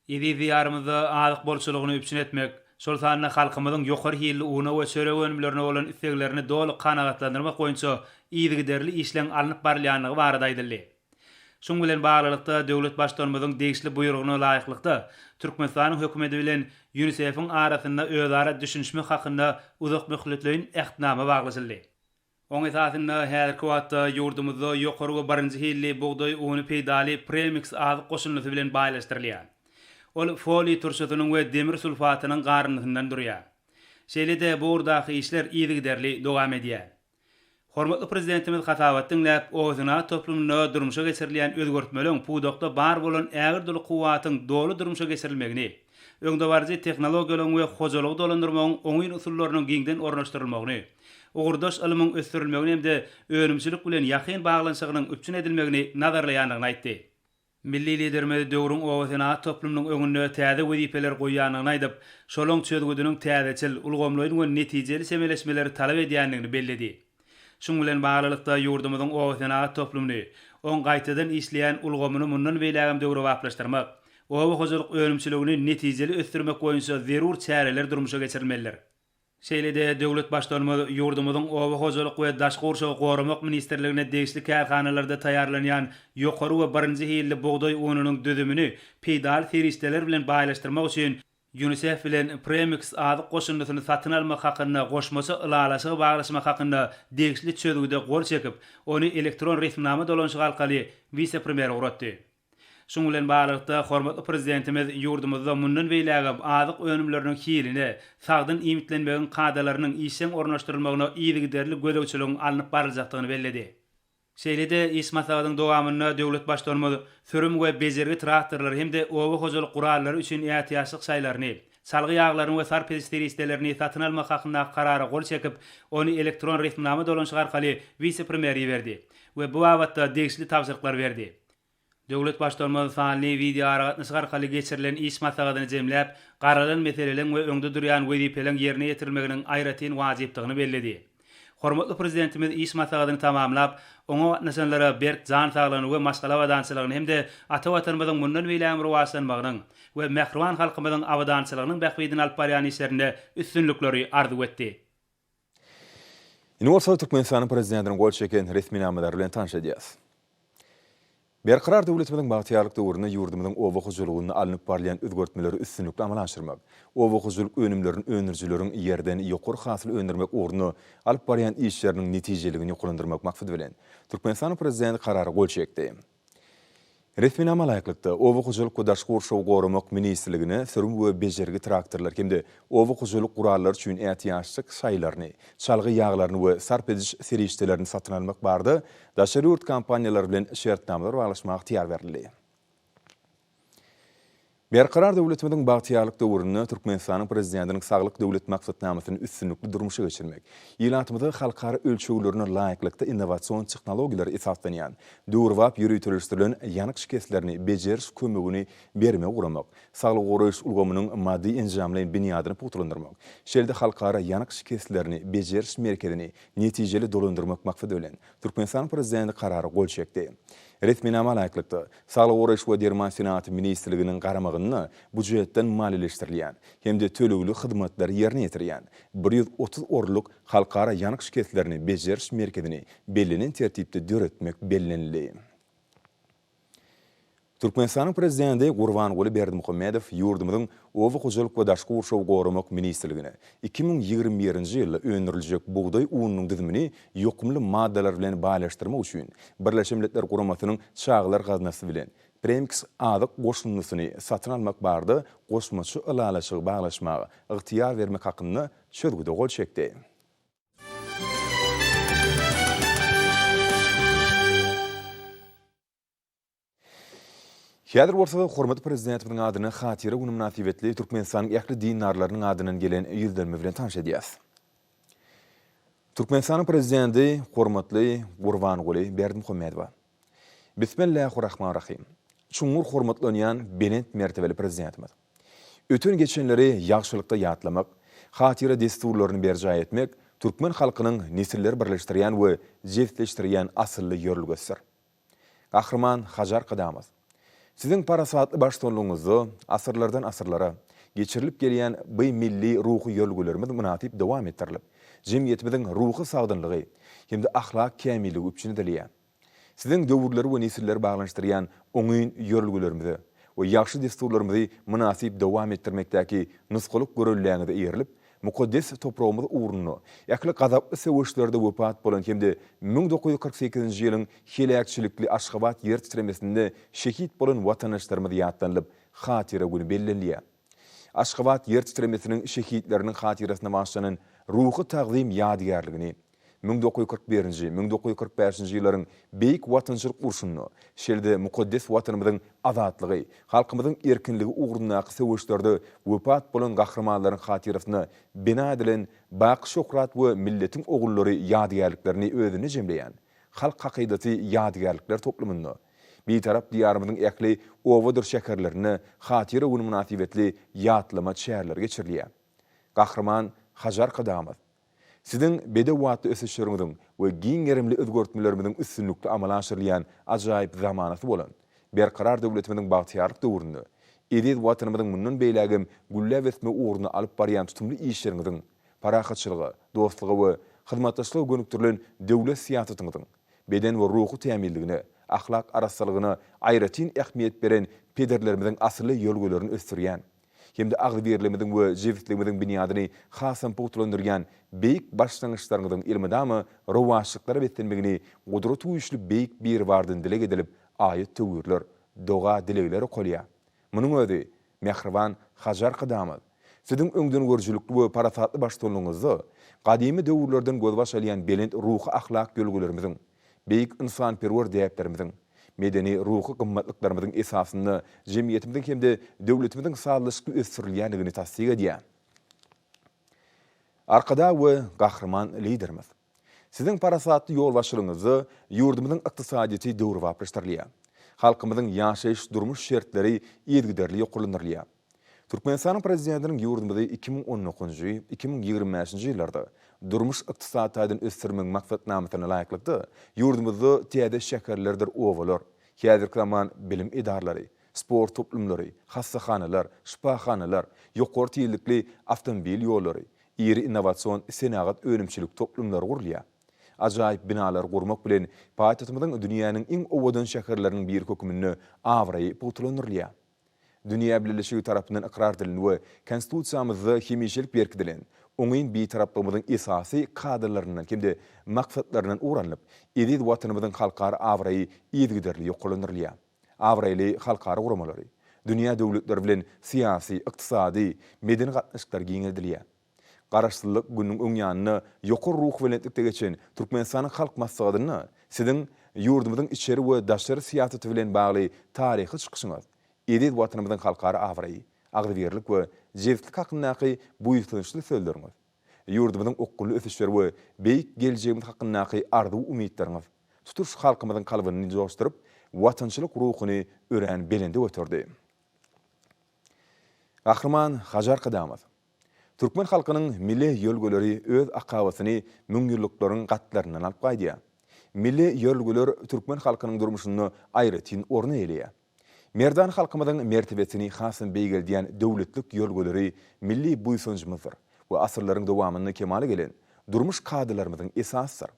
Eziz Diýarymyzda azyk bolçulygyny üpjün etmek, şol sanda halkymyzyň ýokary hilli una we çörek önümlerine bolan isleglerini doly kanagatlandyrmak boýunça yzygiderli işleň alnyp barylýandygy barada aýdyldy. Şuň bilen baglylykda, döwlet Baştutanymyzyň degişli Buýrugyna laýyklykda, Türkmenistanyň Hökümeti bilen UNISEF-iň arasynda özara düşünişmek hakynda uzakmöhletleýin Ähtnama baglaşyldy. Oň esasynda häzirki wagtda ýurdumyzda ýokary we birinji hilli bugdaý uny peýdaly premiks azyk goşundysy bilen baýlaşdyrylýar. Ol foliý turşusynyň we demir sulfatynyň garyndysyndan durýar. Şeýle-de bu ugurdaky işler yzygiderli dowam edýär. Hormatly Prezidentimiz hasabat diňläp, obasenagat toplumynda durmuşa geçirilýän özgertmeleň pudakda bar bolan ägirt uly kuwwatyň doly durmuşa geçirilmegini, öňdebaryjy tehnologiýalaryň we hojalygy dolandyrmagyň oňyn usullarynyň giňden ornaşdyrylmagyny, ugurdaş ylmyň ösdürilmegini hem-de önümçilik bilen ýakyn baglanyşygynyň üpjün edilmegini nazarlaýandygyny aýtdy. Milli Liderimiz döwrüň obasenagat toplumynyň öňünde täze wezipeleri goýýandygyny aýdyp, şolaň çözgüdiniň täzeçil, ulgamlaýyn we netijeli çemeleşmeleri talap edýändigini belledi. Şuň bilen baglylykda, ýurdumyzyň obasenagat toplumyny, oň gaýtadan işleýän ulgamyny mundan beýlägem döwrebaplaşdyrmak, oba hojalyk önümçiligini netijeli ösdürmek boýunça zerur çäreler durmuşa geçirilmelidir. Şeýle-de döwlet Baştutanymyz ýurdumyzyň Oba hojalyk we daşky gurşawy goramak ministrligine degişli kärhanalarda taýýarlanýan ýokary we birinji hilli bugdaý ununyň düzümini peýdaly serişdeler bilen baýlaşdyrmak üçin Ýunisef bilen Premiks azyk goşundysyny satyn almak hakynda goşmaça ylalaşygy baglaşmak hakynda degişli çözgüde gol çekip, ony elektron resminama dolanyşygy arkaly wise-premýere ugratdy. Şunuň bilen baglylykda, hormatly Prezidentimiz ýurdumyzda mundan beýlägem azyk önümleriniň hiline, sagdyn iýmitlenmegiň kadalarynyň işjeň ornaşdyrylmagyna yzygiderli gözegçiligiň alnyp baryljakdygyny belledi. Şeýle-de iş maslahatyň dowamynda döwlet Baştutanymyz sürüm we bejergi traktorlary hem-de oba hojalyk gurallary üçin ätiýaçlyk şaýlaryny, çalgy ýaglaryny we sarp ediş serişdelerini satyn almak hakyndaky Karara gol çekip, ony elektron resminama dolanyşygy arkaly wise-premýere iberdi we bu babatda degişli tabşyryklary berdi. Döwlet Baştutanymyz sanly wideoaragatnaşyk arkaly geçirilen iş maslahatyny jemläp, garalan meseleleriň we öňde durýan wezipeleriň ýerine ýetirilmeginiň aýratyn wajypdygyny belledi. Hormatly Prezidentimiz iş maslahatyny tamamlap, oňa gatnaşanlara berk jan saglygyny we maşgala abadançylygyny hem-de ata Watanymyzyň mundan beýlägem rowaçlanmagynyň we mähriban halkymyzyň abadançylygynyň bähbidine alyp barýan işlerinde üstünlikleri arzuw etdi. Indi bolsa Türkmenistanyň Prezidentiniň gol çeken resminamalary bilen tanyş edýäris. Berkarar döwletimiziň bagtyýarlyk döwründe ýurdumyzyň oba hojalygynda alnyp barylýan özgertmeleri üstünlikli amala aşyrmak, oba hojalyk önümlerini öndürijileriň ýerden ýokary hasyl öndürmek ugrunda alyp barýan işleriniň netijeligini ýokarlandyrmak maksady bilen, Türkmenistanyň Prezidenti Karara gol çekdi. Resminama laýyklykda, Oba hojalyk we daşky gurşawy goramak ministrligine sürüm we bejergi traktorlary hem-de oba hojalyk gurallary üçin ätiýaçlyk şaýlaryny, çalgy ýaglaryny we sarp ediş serişdelerini satyn almak barada daşary ýurt kompaniýalary bilen şertnamalar baglaşmaga ygtyýar berildi. Berkarar döwletimiziň bagtyýarlyk döwründe Türkmenistanyň Prezidentiniň Saglyk Döwlet maksatnamasyny üstünlikli durmuşa geçirmek, ilatymyza halkara ölçeglerine laýyklykda innowasion tehnologiýalara esaslanýan, döwrebap ýöriteleşdirilen ýanyk şikeslerini bejeriş kömegini bermegi guramak, saglygy goraýyş ulgamynyň maddy-enjamlaýyn binýadyny pugtalandyrmak, şeýle-de Halkara ýanyk şikeslerini bejeriş merkezini netijeli dolandyrmak maksady bilen, Türkmenistanyň Prezidenti Karara gol çekdi. Resminama laýyklykda, Saglygy goraýyş we derman senagaty ministrliginiň garamagynda býujetden maliýeleşdirilýän hem-de tölegli hyzmatlary ýerine ýetirýän 130 orunlyk Halkara ýanyk şikeslerini bejeriş merkezini bellenen tertipde döretmek bellenildi. Türkmenistanyň Prezidenti Gurbanguly Berdimuhamedow ýurdumyzyň Oba hojalyk we daşky gurşawy goramak ministrligine 2021-nji ýylda öndüriljek bugdaý ununyň düzümini ýokumly maddalar bilen baýlaşdyrmak üçin Birleşen Milletler Guramasynyň Çagalar gaznasy bilen Premiks azyk goşundysyny satyn almak barada goşmaça ylalaşygy baglaşmaga ygtyýar bermek hakynda çözgüde gol çekdi. Häzir bolsa hormatly Prezidentimiziň adyna Hatyra güni mynasybetli Türkmenistanyň ähli dindarlarynyň adyndan gelen ýüzlenme bilen tanyş edýäris. Türkmenistanyň Prezidenti hormatly Gurbanguly Berdimuhamedowa. Bismillahurrahmanrahim. Çuňňur hormatlanýan belent mertebeli Prezidentimiz. Öten-geçenleri ýagşylykda ýatlamak, hatyra dessurlaryny berjaý etmek türkmen halkynyň nesilleri birleşdirýän we jebisleşdirýän asylly ýörelgesidir. Gahryman Hajy Arkadagymyz, Siziň parasatly baştutanlygyňyzda asyrlardan asyrlara geçirilip gelýän by milli ruhy ýörelgelerimiz mynasyp dowam etdirilip, jemgyýetimiziň ruhy sagdynlygy hem-de ahlak kämilligi üpjün edilýär. Siziň döwürleri we nesilleri baglanyşdyrýan oňyn ýörelgelerimize we ýagşy dessurlarymyzy mynasyp dowam etdirmekdäki nusgalyk göreldäňize eýerilip, mukaddes topragymyz ugrunda ähli gazaply söweşlerde wepat bolan hem-de 1948-nji ýylyň heläkçilikli Aşgabat ýer titremesinde şehit bolan watandaşlarymyz ýatlanylyp, Hatyra güni bellenilýär. Aşgabat ýer titremesiniň şehitleriniň hatyrasyna bagyşlanan ruhy tagzym ýadygärligini 1941-nji, 1945-nji ýyllaryň Beýik Watançylyk urşunda, şeýle-de mukaddes Watanymyzyň azatlygy, halkymyzyň erkinligi ugrundaky söweşlerde wepat bolan gahrymanlaryň hatyrasyna bina edilen Baky şöhrat we Milletiň ogullary ýadygärliklerini özünde jemleýän Halk hakydasy ýadygärlikler toplumynda Bitarap Diýarymyzyň ähli obadyr şäherlerinde Hatyra güni mynasybetli ýatlama çäreleri geçirilýär. Gahryman Hajy Arkadagymyz, Siziň bedew atly ösüşleriňiziň we giň gerimli özgertmelerimiziň üstünlikli amala aşyrylýan ajaýyp zamanasy bolan Berkarar döwletimiziň bagtyýarlyk döwründe eziz Watanymyzyň mundan beýlägem gülläp ösmegi ugrunda alyp barýan tutumly işleriňiziň, parahatçylyga, dostluga we hyzmatdaşlyga gönükdirilen döwlet syýasatyňyzyň beden we ruhy tämizligine, ahlak arassalygyna aýratyn ähmiýet beren pederlerimiziň asylly ýörelgelerini ösdürýän, hem-de agzybirligimiziň we jebisligimiziň binýadyny hasam pugtalandyrýan beýik başlangyçlaryňyzyň elmydama rowaçlyklara beslenmegini Gudratygüýçli Beýik Biribardan dileg edilip, aýat-töwirler, doga-dilegler okalýar. Munuň özi, mähriban Hajy Arkadagymyz, Siziň öňdengörüjilikli we parasatly baştutanlygyňyzda gadymy döwürlerden gözbaş alýan belent ruhy-ahlak ýörelgelerimiziň, beýik ynsanperwer däplerimiziň, medeni-ruhy gymmatlyklarymyzyň esasynda jemgyýetimiziň hem-de döwletimiziň sazlaşykly ösdürilýändigini tassyk edýär. Arkadag we Gahryman Liderimiz! Siziň parasatly ýolbaşçylygyňyzda ýurdumyzyň ykdysadyýeti döwrebaplaşdyrylýar. Halkymyzyň ýaşaýyş-durmuş şertleri yzygiderli ýokarlandyrylýar. Türkmenistanyň Prezidentiniň ýurdumyzy 2019-njy, 2025-nji ýyllarda durmuş-ykdysady taýdan ösdürmegiň maksatnamasyna laýyklykda, ýurdumyzda täze şäherlerdir obalar, häzirki zaman bilim edaralary, sport toplumlary, hassahanalar, şypahanalar, ýokary tizlikli awtomobil ýollary, iri innowasion senagat-önümçilik toplumlary gurulýar. Ajaýyp binalary gurmak bilen, paýtagtymyzyň dünýäniň iň owadan şäherleriniň biri hökmünde abraýy pugtalandyrylýar. Dünýä bileleşigi tarapyndan ykrar edilen we Konstitusiýamyzda hemişelik berkidilen oňyn Bitaraplygymyzyň esasy kadalaryndan hem-de maksatlaryndan ugur alnyp, eziz Watanymyzyň halkara abraýy yzygiderli ýokarlandyrylýar. Abraýly halkara guramalary, dünýä döwletleri bilen syýasy, ykdysady, medeni gatnaşyklar giňeldilýär. Garaşsyzlyk gününiň öň ýanynda ýokary ruhubelentlikde geçen Türkmenistanyň Halk Maslahatynda Siziň ýurdumyzyň içeri we daşary syýasaty bilen bagly taryhy çykyşyňyz, eziz Watanymyzyň halkara abraýy, agzybirlik we jebislik hakyndaky buýsançly sözleriňiz, ýurdumyzyň okgunly ösüşleri we beýik geljegimiz hakyndaky arzuw-umytlaryňyz tutuş halkymyzyň kalbyny joşduryp, watançylyk ruhuny örän belende göterdi. Gahryman Hajy Arkadagymyz Türkmen halkynyň milli ýörelgeleri öz akabasyny müňýyllyklaryň gatlaryndan alyp gaýdýar. Milli ýörelgeler türkmen halkynyň durmuşynda aýratyn orun eýeleýär. Merdan halkymyzyň mertebesini hasam beýgeldýän döwletlik ýörelgeleri milli buýsanjymyzdyr we asyrlaryň dowamynda kemala gelen durmuş kadalarymyzyň esasydyr.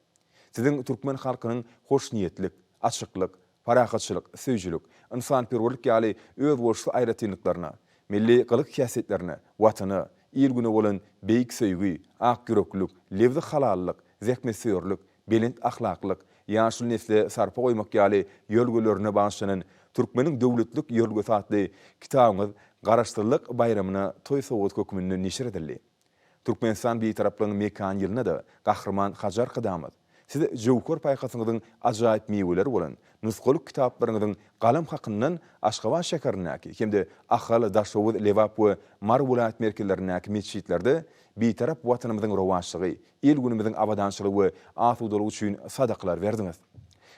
Siziň türkmen halkynyň hoşniýetlik, açyklyk, parahatçylyk söýüjilik, ynsanperwerlik ýaly özboluşly aýratynlyklaryna, milli gylyk-häsiýetlerine, Watana, il-güne bolan beýik söýgi, akýüreklilik, lebzi halallyk, zähmetsöýerlik, belent ahlaklylyk, ýaşuly nesle sarpa goýmak ýaly ýörelgelerine bagyşlanan Türkmeniň döwletlilik ýörelgesi atly kitabyňyz Garaşsyzlyk baýramyna toý sowgady hökmünde neşir edildi. Türkmenistan Bitaraplygyň mekany ýylynda-da Gahryman Hajy Arkadagymyz, Siz jöwher paýhasyňyzyň ajaýyp miweleri bolan nusgalyk kitaplaryňyzyň galam hakyndan Aşgabat şäherindäki hem-de Ahal, Daşoguz, Lebap we Mary welaýat merkezlerindäki metjitlerde Bitarap Watanymyzyň rowaçlygy, il-günümiziň abadançylygy we asudalygy üçin sadakalar berdiňiz.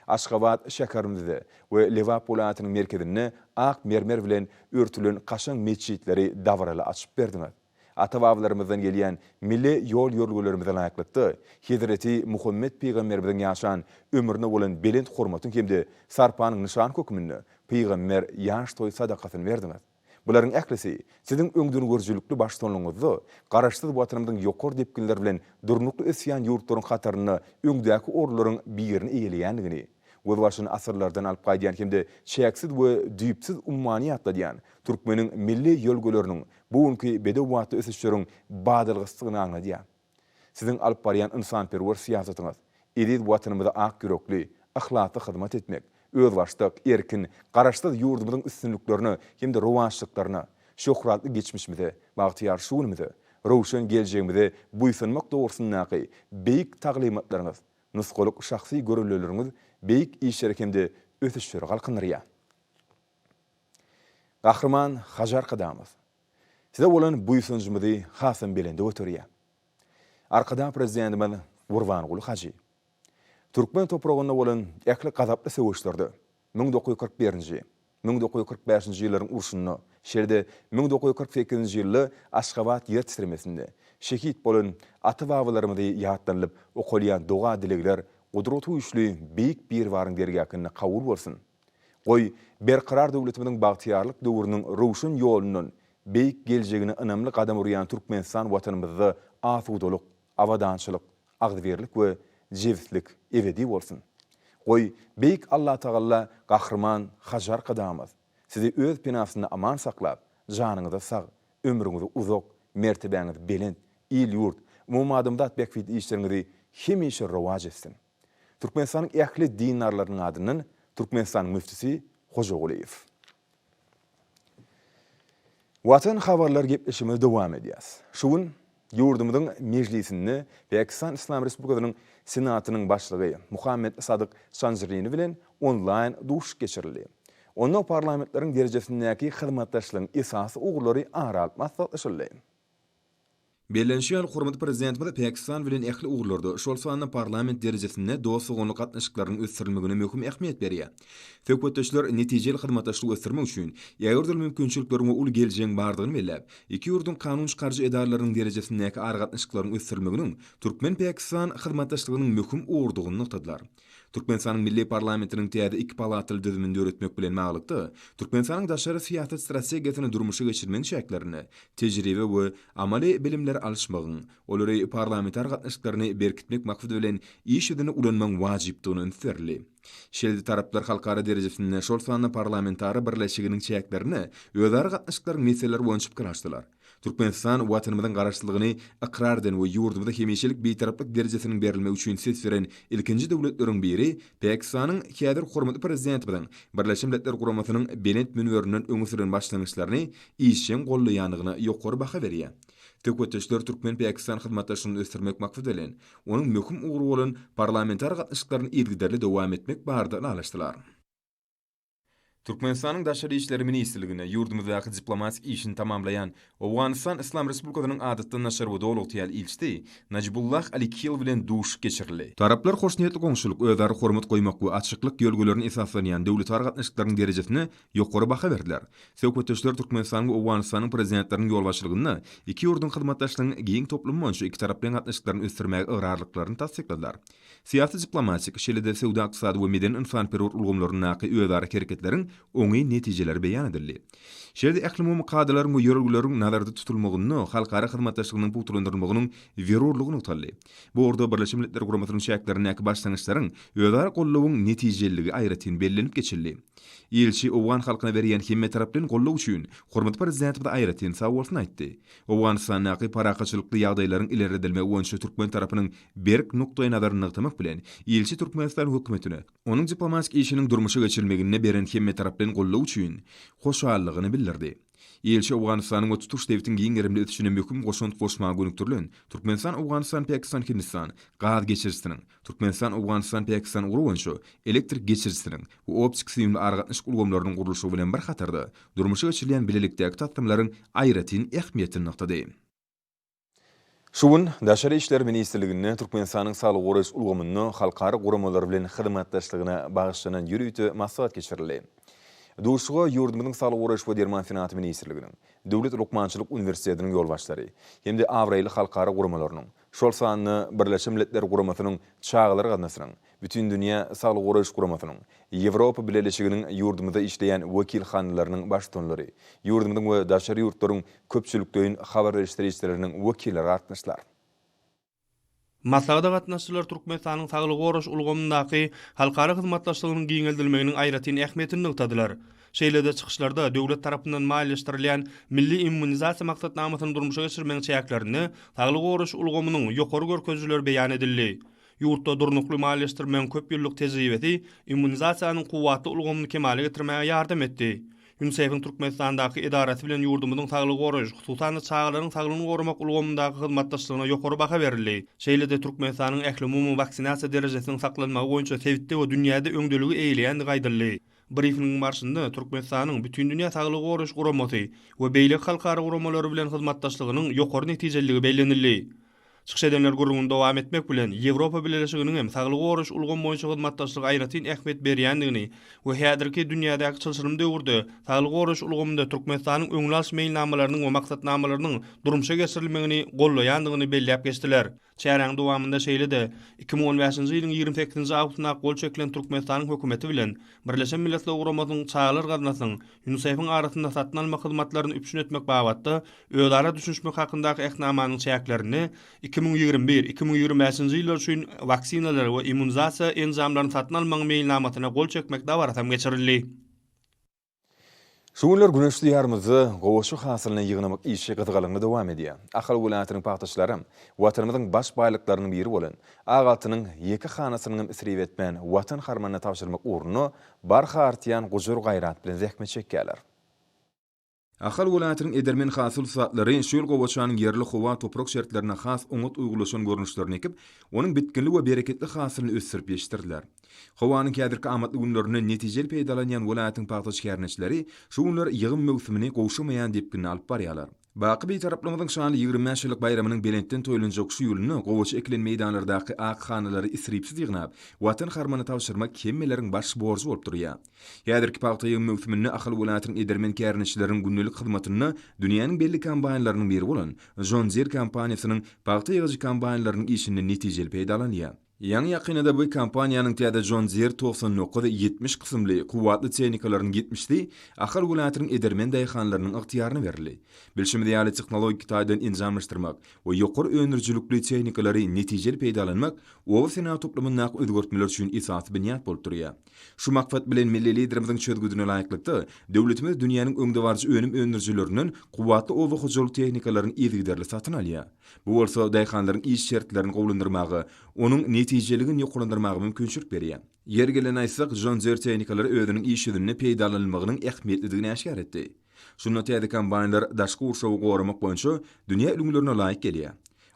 Aşgabat şäherimizde we Lebap welaýatynyň merkezinde ak mermer bilen örtülen kaşaň metjitleri dabaraly açyp berdiňiz. Ata-babalarymyzdan gelýän milli ýol-ýörelgelerimize laýyklykda, hezreti Muhammet pygamberimiziň ýaşan ömrüne bolan belent hormatyň hem-de sarpanyň nyşany hökmünde pygamber ýaş toý sadakasyny berdiňiz. Bularyň ählisi Siziň öňdengörüjilikli baştutanlygyňyzda Garaşsyz Watanymyzyň ýokary depginler bilen durnukly ösýän ýurtlaryň hatarynda öňdäki orunlaryň birini eýeleýändigini, gözbaşyny asyrlardan alyp gaýdýan hem-de çäksiz we düýpsüz ummany ýatladýan türkmeniň milli ýörelgeleriniň bu günki bedew batly ösüşleriň badalgasydygyny aňladýar. Siziň alyp barýan ynsanperwer syýasatyňyz, eziz Watanymyza ak ýürekli, yhlasly hyzmat etmek, özbaşdak, erkin, Garaşsyz ýurdumyzyň üstünliklerine hem-de rowaçlyklaryna, şöhratly geçmişimize, bagtyýar şu günümize, röwşen geljegimize buýsanmak dogrusyndaky beýik taglymatlaryňyz, nusgalyk şahsy göreldeleriňiz beýik işleri hem-de ösüşleri galkyndyrýar. Gahryman Hajy Arkadagymyz! Size bolan buýsanjymyzy hasam belende göterýär. Arkadag Prezidentimiz Gurbanguly hajy Türkmen topragynda bolan ähli gazaply söweşlerde, 1941-nji, 1945-nji ýyllaryň urşunda, şeýle-de 1948-nji ýylda Aşgabat ýer titremesinde şehit bolan ata-babalarymyzy ýatlanylyp okalýan doga-dilegler Gudratygüýçli Beýik Biribaryň dergähinde kabul bolsun! Goý, Berkarar döwletimiziň bagtyýarlyk döwrüniň röwşen ýolundan beýik geljegine ynamly gadam urýan Türkmenistan Watanymyzda asudalyk, abadançylyk, agzybirlik we jebislik ebedi bolsun! Goý, Beýik Allatagalla Gahryman Hajy Arkadagymyz Sizi öz penasynda aman saklap, janyňyza sag, ömrüňizi uzak, mertebäňizi belent, il-ýurt, umumadamzat bähbitli işleriňizi hemişe rowaç etsin! Türkmenistanyň ähli dindarlarynyň adyndan Türkmenistanyň müftüsi Hojagulyýew. Watan habarlar gepleşigimizi dowam edýäs. Şu gün ýurdumyzyň Mejlisinde Pakistan Yslam Respublikasynyň Senatynyň başlygy Muhammed Sadyk Sanjrini bilen onlaýn duşuşyk geçirildi. Onda parlamentleriň derejesindäki hyzmatdaşlygyň esasy ugurlary ara alyp maslahatlaşyldy. Bellenişi ýaly, hormatly Prezidentimiz Pakistan bilen ähli ugurlarda, şol sanda parlament derejesinde dost-doganlyk gatnaşyklarynyň ösdürilmegine möhüm ähmiýet berýär. Söhbetdeşler netijeli hyzmatdaşlygy ösdürmek üçin ägirt uly mümkinçilikleriň we uly geljegiň bardygyny belläp, iki ýurduň kanun çykaryjy edaralarynyň derejesindäki aragatnaşyklaryň ösdürilmeginiň türkmen-pakistan hyzmatdaşlygynyň möhüm ugrudygyny nygtadylar. Türkmenistanyň milli parlamentiniň täze iki palataly düzümini döretmek bilen baglylykda, Türkmenistanyň daşary syýasat strategiýasyny durmuşa geçirmegiň çäklerinde tejribe we amaly bilimleri alyşmagyň, olary parlamentar gatnaşyklaryny berkitmek maksady bilen iş ýüzünde ulanmagyň wajypdygyna üns berildi. Şeýle-de taraplar halkara derejesinde, şol sanda Parlamentara Birleşiginiň çäklerinde özara gatnaşyklaryň meseleleri boýunça pikir alyşdylar. Türkmenistan Watanymyzyň Garaşsyzlygyny ykrar eden we ýurdumyza hemişelik Bitaraplyk derejesiniň berilmegi üçin ses beren ilkinji döwletleriň biri Pakistanyň häzir hormatly Prezidentimiziň Birleşen Milletler Guramasynyň belent münberinden öňe süren başlangyçlaryny işjeň goldaýandygyna ýokary baha berýär. Söhbetdeşler türkmen-pakistan hyzmatdaşlygyny ösdürmek maksady bilen, onuň möhüm ugry bolan parlamentar gatnaşyklaryny yzygiderli dowam etmek barada ylalaşdylar. Türkmenistanyň Daşary işler ministrliginde ýurdumyzdaky diplomatik işini tamamlaýan Owganystan Yslam Respublikasynyň Adatdan daşary we Doly ygtyýarly ilçisi Najibullah Alikil bilen duşuşyk geçirildi. Taraplar hoşniýetli goňşulyk, özara hormat goýmak we açyklyk ýörelgelerine esaslanýan döwletara gatnaşyklaryň derejesine ýokary baha berdiler. Söhbetdeşler Türkmenistanyň we Owganystanyň Prezidentleriniň ýolbaşçylygynda iki ýurduň hyzmatdaşlygyň giň toplumy boýunça ikitaraplaýyn gatnaşyklaryny ösdürmäge ygrarlyklaryny tassykladylar. Syýasy-diplomatik, şeýle-de söwda-ykdysady we medeni-ynsanperwer ulgamlaryndaky özara hereketleriň oňyn netijeleri beýan edildi. Şeýle-de ählumumy kadalaryň we ýörelgeleriň nazarda tutulmagynda halkara hyzmatdaşlygynyň pugtalandyrylmagynyň zerurlygy nygtaldy. Bu ugurda Birleşen Milletler Guramasynyň çäklerindäki başlangyçlaryň özara goldawyň netijeliligi aýratyn bellenip geçildi. Ilçi owgan halkyna berýän hemmetaraplaýyn goldaw üçin hormatly Prezidentimize aýratyn sagbolsun aýtdy. Owganystandaky parahatçylykly ýagdaýlaryň ilerledilmegi boýunça türkmen tarapynyň berk nukdaýnazaryny nygtamak bilen, ilçi Türkmenistan hökümetine, onuň diplomatik işiniň durmuşa geçirilmeginde beren hemmetaraplaýyn goldawy üçin hoşallygyny bildirdi. Ilçi Owganystanyň we tutuş sebitiň giň gerimli ösüşine möhüm goşant goşmaga gönükdirilen Türkmenistan-Owganystan-Pakistan-Hindistan gaz geçirijisiniň, Türkmenistan-Owganystan-Pakistan ugry boýunça elektrik geçirijisiniň we optik-süýümli aragatnaşyk ulgamlarynyň gurluşygy bilen bir hatarda durmuşa geçirilýän bilelikdäki taslamalaryň aýratyn ähmiýetini nygtady. Şu gün Daşary işler ministrliginde Türkmenistanyň saglygy goraýyş ulgamynda halkara guramalary bilen hyzmatdaşlygyna bagyşlanan ýörite maslahat geçirildi. Duşuşyga ýurdumyzyň Saglygy goraýyş we derman senagaty ministrliginiň, Döwlet lukmançylyk uniwersitetiniň ýolbaşçylary hem-de abraýly halkara guramalarynyň, şol sanda Birleşen Milletler Guramasynyň Çagalar gaznasynyň, Bütindünýä Saglygy Goraýyş Guramasynyň, Ýewropa Bileleşiginiň ýurdumyzda işleýän wekilhanalarynyň baştutanlary, ýurdumyzyň we daşary ýurtlaryň köpçülikleýin habar beriş serişdeleriniň wekilleri gatnaşdylar. Maslahata gatnaşyjylar Türkmenistanyň saglygy goraýyş ulgamyndaky halkara hyzmatdaşlygynyň giňeldilmeginiň aýratyn ähmiýetini nygtadylar. Şeýle-de çykyşlarda döwlet tarapyndan maliýeleşdirilýän Milli immunizasiýa maksatnamasyny durmuşa geçirmegiň çäklerinde saglygy goraýyş ulgamynyň ýokary görkezijileri beýan edildi. Ýurtda durnukly maliýeleşdirmegiň köp ýyllyk tejribesi immunizasiýanyň kuwwatly ulgamyny kemala getirmäge ýardam etdi. UNICEF-iň Türkmenistandaky edarasy bilen ýurdumyzyň saglygy goraýyş, hususan-da, çagalaryň saglygyny goramak ulgamyndaky hyzmatdaşlygyna ýokary baha berildi. Şeýle-de Türkmenistanyň ählumumy waksinasiýa derejesiniň saklanmagy boýunça sebitde we dünýäde öňdeligi eýeleýändigi aýdyldy. Brifingiň barşynda Türkmenistanyň Bütindünýä Saglygy Goraýyş Guramasy we beýleki halkara guramalary bilen hyzmatdaşlygynyň ýokary netijeliligi bellenildi. Çykyş edenler gürrüňini dowam etmek bilen, Ýewropa Bileleşiginiň hem saglygy goraýyş ulgamy boýunça hyzmatdaşlyga aýratyn ähmiýet berýändigini we häzirki dünýädäki çylşyrymly döwürde saglygy goraýyş ulgamynda Türkmenistanyň öňüni alyş meýilnamalarynyň we maksatnamalarynyň durmuşa geçirilmegini goldaýandygyny belläp geçdiler. Çäräniň dowamynda şeýle-de, 2015-nji ýylyň 28-nji awgustynda gol çekilen Türkmenistanyň Hökümeti bilen Birleşen Milletler Guramasynyň Çagalar gaznasynyň, UNISEF-iň arasynda satyn almak hyzmatlaryny üpjün etmek babatda özara düşünişmek hakyndaky Ähtnamanyň çäklerinde 2021, 2025-nji ýyllar üçin waksinalary we immunizasiýa enjamlaryny satyn almagyň meýilnamasyna gol çekmek dabarasam geçirildi. Şu günler güneşli Diýarymyzda gowaça hasylyny ýygnamak işi gyzgalaňly dowam edýär. Ahal welaýatynyň pagtaçylaram Watanymyzyň baş baýlyklarynyň biri bolan ak altynyň ýeke hanasynyňam isrip etmän Watan harmanyna tabşyrmak ugrunda barha artýan gujur-gaýrat bilen zähmet çekýärler. Ahal welaýatynyň edermen hasyl ussatlary şu ýyl gowaçanyň ýerli howa-toprak şertlerine has oňat uýgunlaşan görnüşlerini ekip, onuň bitginli we bereketli hasylyny ösdürip ýetişdirdiler. Howanyň häzirki amatly günlerinden netijeli peýdalanýan welaýatyň pagtaçy kärendeçileri şu günler ýygym möwsümini gowşamaýan depginde alyp barýarlar. Baky Bitaraplygymyzyň şanly 25 ýyllyk baýramynyň belentden toýlanjak şu ýylynda gowaça ekilen meýdanlardaky ak hanalary isripsiz ýygnap, Watan harmanyna tabşyrmak hemmeleriň baş borjy bolup durýar. Häzirki pagta ýygym möwsüminde Ahal welaýatynyň edermen kärendeçileriniň gündelik hyzmatynda dünýäniň belli kombaýnlarynyň biri bolan John Deere kompaniýasynyň pagta ýygyjy kombaýnlarynyň işinden netijeli peýdalanylýar. Ýaňy-ýakynada bu kompaniýanyň täze John Deere 99 70 kysymly kuwwatly tehnikalarynyň ýetmişisi Ahal welaýatynyň edermen daýhanlarynyň ygtyýaryna berildi. Bilşimiz ýaly, tehnologik taýdan enjamlaşdyrmak we ýokary öndürijilikli tehnikalary netijeli peýdalanmak oba senagat toplumyndaky özgertmeler üçin esasy binýat bolup durýar. Şu maksat bilen, milli Liderimiziň çözgüdine laýyklykda, döwletimiz dünýäniň öňdebaryjy önüm öndürijilerinden kuwwatly oba hojalyk tehnikalaryny yzygiderli satyn alýar. Bu bolsa daýhanlaryň iş şertlerini gowulandyrmaga, onuň netijeliligini ýokarlandyrmaga mümkinçilik berýär. Ýeri gelende aýtsak, John Deere tehnikalary özüniň iş ýüzünde peýdalanylmagynyň ähmiýetlidigini äşgär etdi. Şunda täze kombaýnlar daşky gurşawy goramak boýunça dünýä ülňülerine laýyk gelýär.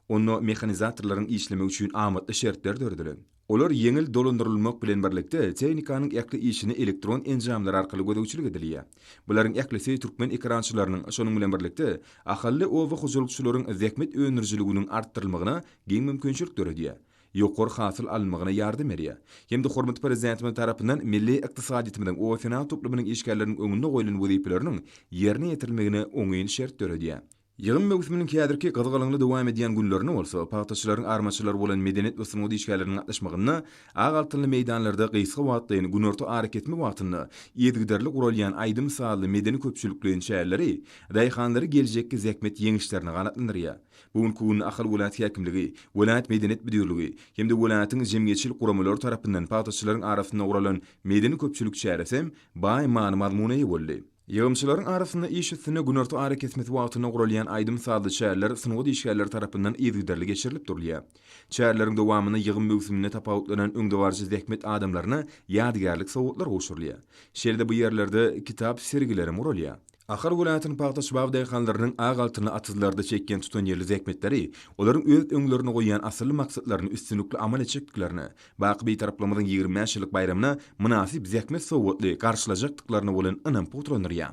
Onda mehanizatorlaryň işlemegi üçin amatly şertler döredilen. Olar ýeňil dolandyrylmak bilen birlikde, tehnikanyň ähli işine elektron enjamlar arkaly gözegçilik edilýär. Bularyň ählisi türkmen ekerançylarynyň, şonuň bilen birlikde, ahally oba hojalykçylaryň zähmet öndürijiliginiň artdyrylmagyna giň mümkinçilik döredýär, ýokary hasyl alynmagyna ýardam berýär hem-de hormatly Prezidentimiz tarapyndan milli ykdysadyýetimiziň oba-senagat toplumynyň işgärleriniň öňünde goýlan wezipeleriniň ýerine ýetirilmegine oňyn şert döredýär. Ýygym möwsüminiň häzirki gyzgalaňly dowam edýän günlerinde bolsa, pagtaçylaryň armaçylary bolan medeniýet we sungat işgärleriniň gatnaşmagynda ak altynly meýdanlarda gysga wagtlaýyn günorta arakesme wagtynda yzygiderli guralýan aýdym-sazly medeni-köpçülikleýin çäreleri daýhanlary geljekki zähmet ýeňişlerine ganatlandyrýar. Bu günki gün Ahal welaýat häkimligi, welaýat medeniýet müdirligi hem-de welaýatyň jemgyýetçilik guramalary tarapyndan pagtaçylaryň arasynda guralan medeni-köpçülik çäresi hem baý many-mazmuna eýe boldy. Ýygymçylaryň arasynda iş üstünde günorta arakesmesi wagtynda guralýan aýdym-sazly çäreler sungat işgärleri tarapyndan yzygiderli geçirilip durulýar. Çäreleriň dowamynda ýygym möwsüminde tapawutlanan öňdebaryjy zähmet adamlaryna ýadygärlik sowgatlar gowşurylýar. Şeýle-de bu ýerlerde kitap sergilerem guralýar. Ahal welaýatynyň pagtaçy bag daýhanlarynyň ak altynly atyzlarda çekýän tutanýerli zähmetleri olaryň öz öňlerinde goýýan asylly maksatlaryny üstünlikli amal etjekdiklerine, Baky Bitaraplygymyzyň 25 ýyllyk baýramyna mynasyp zähmet sowgatly garşylajakdyklaryna bolan ynam pugtalandyrýar.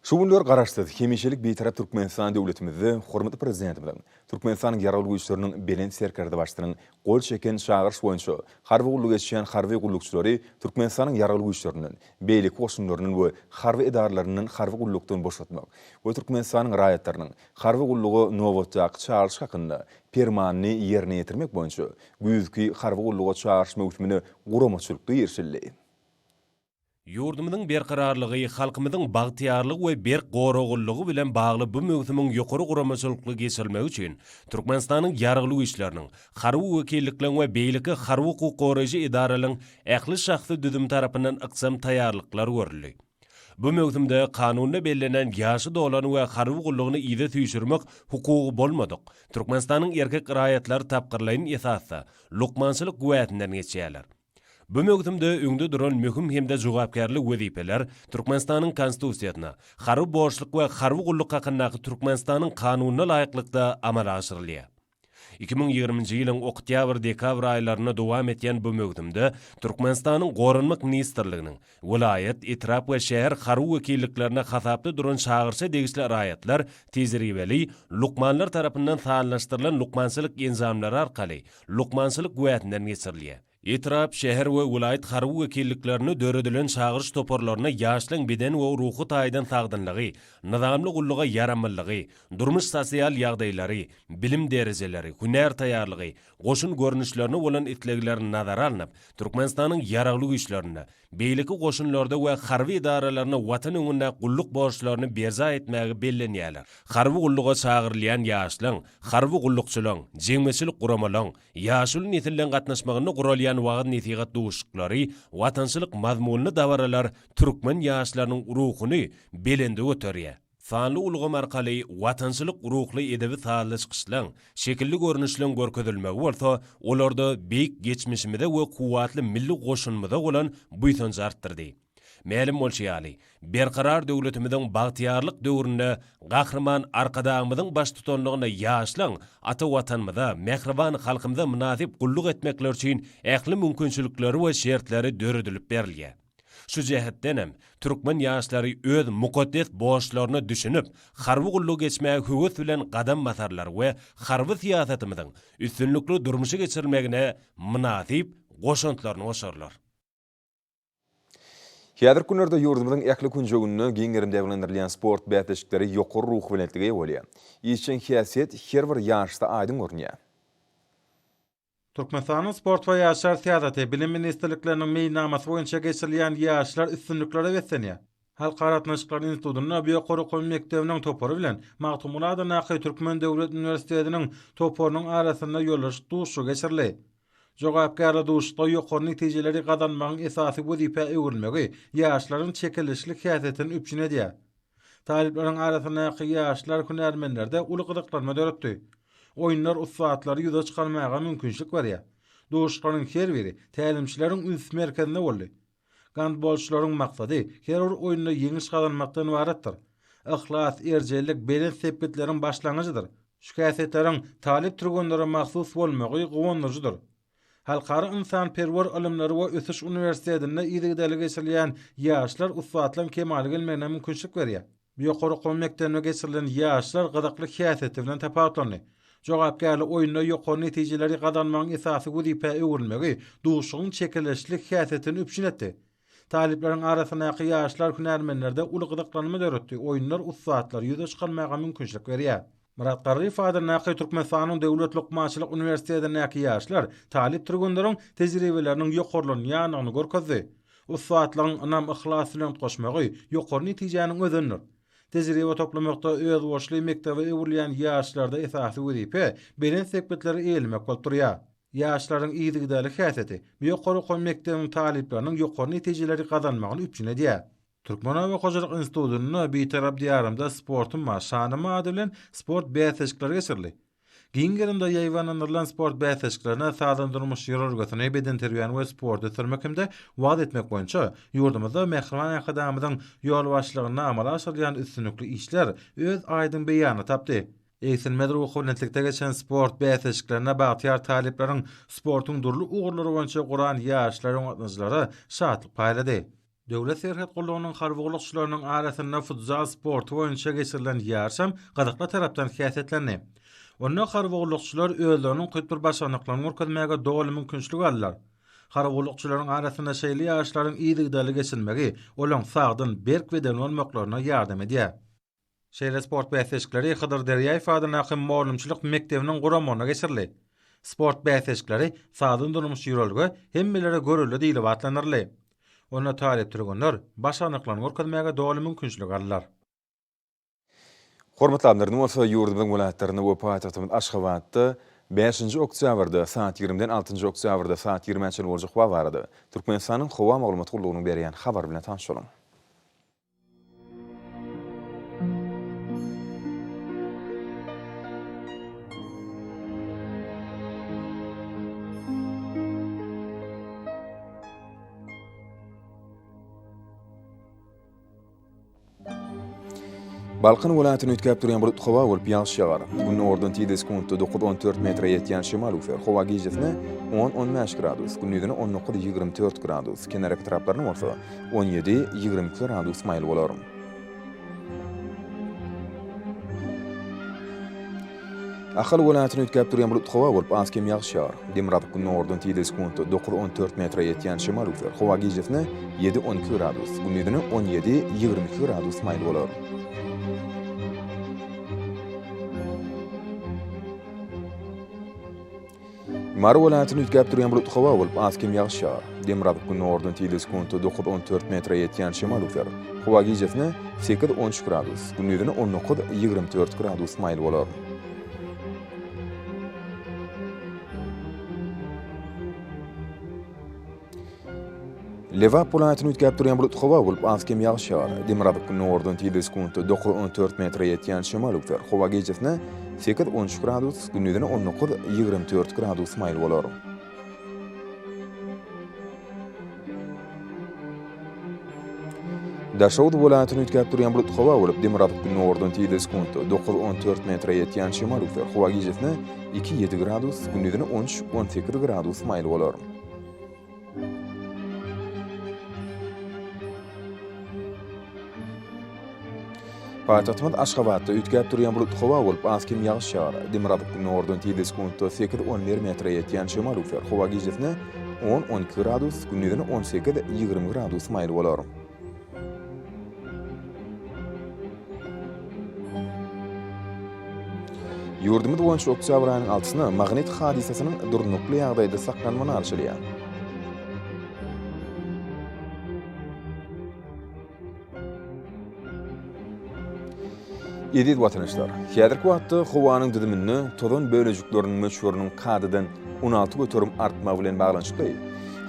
Şu günler Garaşsyz, hemişelik Bitarap Türkmenistan döwletimizde hormatly Prezidentimiziň, Türkmenistanyň Ýaragly Güýçleriniň Belent Serkerdebaşysynyň gol çeken çagyryş boýunça harby gulluk geçýän harby gullukçylary Türkmenistanyň Ýaragly Güýçlerinden, beýleki goşunlaryndan we harby edaralaryndan harby gullukdan boşatmak we Türkmenistanyň raýatlarynyň harby gulluga nobatdaky çagyryş hakynda Permanyny ýerine ýetirmek boýunça güýzki harby gulluga çagyryş möwsümine guramaçylykly girişildi. Ýurdumyzyň berkararlygy, halkymyzyň bagtyýarlygy we berk goraglylygy bilen bagly bu möwsümiň ýokary guramaçylykly geçirilmegi üçin Türkmenistanyň Ýaragly Güýçleriniň, harby wekillikleriň we beýleki harby-hukuk goraýjy edaralaryň ähli şahsy düzümi tarapyndan ykjam taýýarlyklar görüldi. Bu möwsümde kanunda bellenen ýaşy dolan we harby gullugyny yza süýşürmek hukugy bolmadyk Türkmenistanyň erkek raýatlary tapgyrlaýyn esasda lukmançylyk güwäsinden geçýärler. Bu möwsümde öňde duran möhüm hem-de jogapkärli wezipeler Türkmenistanyň Konstitusiýasyna, Harby borçluk we harby gulluk hakyndaky Türkmenistanyň Kanunyna laýyklykda amala aşyrylýar. 2020-nji ýylyň oktýabr-dekabr aýlarynda dowam etýän bu möwsümde Türkmenistanyň Goranmak ministrliginiň welaýat, etrap we şäher harby wekilliklerine hasapda duran çagyryşa degişli raýatlar tejribeli lukmanlar tarapyndan sanlaşdyrylan lukmançylyk enjamlary arkaly lukmançylyk güwäsinden geçirilýär. Etrap, şäher we welaýat harby wekilliklerinde döredilen çagyryş toparlaryna ýaşlaryň beden we ruhy taýdan sagdynlygy, nyzamly gulluga ýaramlylygy, durmuş-sosial ýagdaýlary, bilim derejeleri, hünär taýýarlygy, goşun görnüşlerine bolan islegleri nazara alnyp, Türkmenistanyň Ýaragly Güýçlerinde, beýleki goşunlarda we harby edaralarynda Watan öňünde gulluk borçlaryny berjaý etmäge bellenýärler. Harby gulluga çagyrylýan ýaşlaryň, harby gullukçylaryň, jemgyýetçilik guramalaryň, Ýaşuly nesilleň gatnaşmagynda guralýan wagyz-nesihat duşuşyklary, watançylyk mazmunly dabaralar türkmen ýaşlarynyň ruhuny belende göterýär. Sanly ulgam arkaly watançylyk ruhly edebi-sazly çykyşlaň, şekilli görnüşleň görkezilmegi bolsa, olarda beýik geçmişimize we kuwwatly milli goşunymyza bolan buýsanjy artdyrdy. Mälim bolşy ýaly, Berkarar döwletimiziň bagtyýarlyk döwründe Gahryman Arkadagymyzyň baştutanlygynda ýaşlaň ata Watanymyza, mähriban halkymyza mynasyp gulluk etmekleri üçin ähli mümkinçilikleri we şertleri döredilip berilýär. Şu jähetden hem, türkmen ýaşlary öz mukaddes borçlaryna düşünip, harby gullugy geçmäge höwes bilen gadam basarlar we harby syýasatymyzyň üstünlikli durmuşa geçirilmegine mynasyp goşantlaryny goşarlar. Häzirki günlerde ýurdumyzyň ähli künjeginde giň gerimde ýaýbaňlandyrylýan sport bäsleşikleri ýokary ruhubelentlige eýe bolýar. Işjeň häsiýet her bir ýaryşda aýdyň görünýär. Türkmenistanyň Sport we ýaşlar syýasaty, Bilim ministrlikleriniň meýilnamasy boýunça geçirilýän Ýaşlar üstünliklere beslenýär. Halkara gatnaşyklary institutynda bu ýokary okuw mekdebiniň topary bilen Magtymguly adyndaky Türkmen döwlet uniwersitetiniň toparynyň arasynda ýoldaşlyk duşuşygy geçirildi. Jogapkärli duşuşykda ýokary netijeleri gazanmagyň esasy wezipä öwrülmegi ýaşlaryň çekeleşikli häsiýetini üpjün edýär. Talyplaryň arasyndaky ýaşlar hünärmenlerde uly gyzyklanma döretdi. Oýunlar ussatlary ýüze çykarmaga mümkinçilik berýär. Duşuşyklaryň her biri tälimçileriň üns merkezinde boldy. Gandbolçylaryň maksady her bir oýunda ýeňiş gazanmakdan ybaratdyr. Yhlas, erjellik belent sepgitleriň başlangyjydyr. Şu häsiýetleriň talyp türgenlere mahsus bolmagy guwandyryjydyr. Halkara ynsanperwer ylymlary we ösüş uniwersitetinde yzygiderli geçirilýän ýaşlar ussatlaryň kemala gelmegine mümkinçilik berýär. Bu ýokary okuw mekdebinde geçirilen ýaşlar gyzykly häsiýeti bilen tapawutlandy. Jogapkärli oýunda ýokary netijeleri gazanmagyň esasy wezipä öwrülmegi duşuşygyň çekeleşikli häsiýetini üpjün etdi. Talyplaryň arasyndaky ýaşlar hünärmenlerde uly gyzyklanma döretdi, oýunlar ussatlary ýüze çykarmaga mümkinçilik berýär. Myrat Garryýew adyndaky Türkmenistanyň Döwlet lukmançylyk uniwersitetindäki ýaşlar talyp türgenleriň tejribeleriniň ýokarlanýandygyny görkezdi. Ussatlygyň ynam-yhlas bilen utgaşmagy ýokary netijäniň özenidir. Tejribe toplamakda özboluşly mekdebe öwrülýän ýaşlarda esasy wezipe belent sepgitleri eýelemek bolup durýar. Ýaşlaryň yzygiderli häsiýeti bu ýokary okuw mekdebiniň talyplarynyň ýokary netijeleri gazanmagyny üpjün edýär. Türkmen oba hojalyk institutynda Bitarap Diýarymda sportum bar, şanym ady bilen sport bäsleşikleri geçirildi. Giň gerimde ýaýbaňlandyrylan sport bäsleşiklerine sagdyn durmuş ýörelgesini, bedenterbiýäni we sporty ösdürmek hem-de wagyz etmek boýunça ýurdumyzda mähriban Arkadagymyzyň ýolbaşçylygynda amala aşyrylýan üstünlikli işler öz aýdyň beýanyny tapdy. Egsilmez ruhubelentlikde geçen sport bäsleşiklerinde bagtyýar talyplaryň sportuň dürli ugurlary boýunça guran ýaryşlary gatnaşyjylara şatlyk paýlady. Döwlet serhet gullugynyň harby gullukçylarynyň arasynda futzal sporty boýunça geçirilen ýaryşam gyzykly tarapdan häsiýetlendi. Onda harby gullukçylar özleriniň ukypdyr başarnyklaryny görkezmäge doly mümkinçilik aldylar. Harby gullukçylaryň arasynda şeýle ýaryşlaryň yzygiderli geçirilmegi olaryň sagdyn, berk bedenli bolmaklaryna ýardam edýär. Şeýle sport bäsleşikleri Hydyr Derýaýew adyndaky mugallymçylyk mekdebiniň guramagynda geçirildi. Sport bäsleşikleri Sagdyn durmuş ýörelge, hemmelere görelde diýlip atlandyryldy. Onda talyp türgenler başarnyklaryny görkezmäge doly mümkinçilik aldylar. Hormatly adamlar, indi bolsa ýurdumyzyň welaýatlarynda we paýtagtymyz Aşgabatda bäşinji oktýabrda saat ýigrimiden altynjy oktýabrda saat ýigrimä çenli boljak howa barada Türkmenistanyň Howa maglumat gullugynyň berýän habary bilen tanyş boluň. Balkan welaýatyny üýtgäp durýan bulutly howa bolup, ýagyş ýagar. Günordan tizligi sekuntda 9-14 metre ýetýän şemal öwser. Howa gijesine 10-15 gradus, gündizine 19-24 gradus, kenarýaka etraplarynda bolsa 17, 22 gradus maýyl bolar. Ahal welaýatyny üýtgäp durýan bulutly howa bolup, az-kem ýagyş ýagar. Demirgazyk-gündogardan tizligi sekuntda 9-14 metre ýetýän şemal öwser. Howa gijesine 7-12 gradus, gündizine 17-22 gradus maýyl bolar. Mary welaýatyny üýtgäp durýan bulutly howa bolup, az-kem ýagyş ýagar. Demirgazyk-gündogardan tizligi sekuntda 9-14 metre ýetýän şemal öwser. Howa gijesine 8-13 gradus, gündizine 19-24 gradus maýyl bolar. Lebap welaýatyny üýtgäp durýan bulutly howa bolup, az-kem ýagyş ýagar. Demirgazyk-gündogardan tizligi sekuntda 9-14 metre ýetýän şemal öwser. Howa gijesine 8-13 gradus, gündizine 19-24 gradus maýyl bolar. Daşoguz welaýatyny üýtgäp durýan bulutly howa bolup, demirgazyk-gündogardan tizligi sekuntda 9-14 metre ýetýän şemal öwser. Howa gijesine 2-7 gradus, gündizine 13-18 gradus maýyl bolar. Paýtagtymyz Aşgabatda üýtgäp durýan bulutly howa bolup, az-kem ýagyş ýagar. Demirgazyk-gündogardan tizligi sekuntda 8-11 metre ýetýän şemal öwser. Howa gijesine 10-12 gradus, gündizine 18-20 gradus maýyl bolar. Ýurdumyz boýunça oktýabr aýynyň altysyna magnit hadysasynyň durnukly ýagdaýda saklanmagyna garaşylýar. Eziz watandaşlar, häzirki wagtda howanyň düzüminde tozan bölejikleriniň möçberiniň kadadan 16% artmagy bilen baglanyşykly,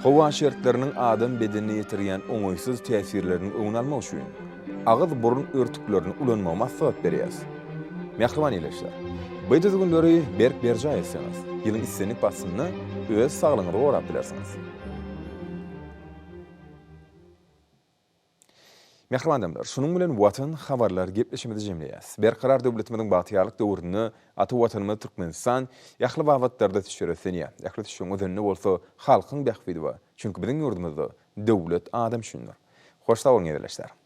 howa şertleriniň adam bedenine ýetirýän oňaýsyz täsirleriniň öňüni almak üçin agyz-burun örtüklerini ulanmagy maslahat berýäris. Mähriban ildeşler, bu düzgünleri berk berjaý etseňiz, ýylyň islendik paslynda öz saglygyňyzy gorap bilersiňiz. Mähriban adamlar, şunuň bilen Watan habarlar gepleşigimizi jemleýäs. Berkarar döwletimiziň bagtyýarlyk döwründe ata Watanymyz Türkmenistan ähli babatlarda ösüşlere ösenýär. Ähli ösüşiň özeninde bolsa halkyň bähbidi bar. Çünki biziň ýurdumyzda döwlet adam üçindir. Hoş sag boluň ildeşler!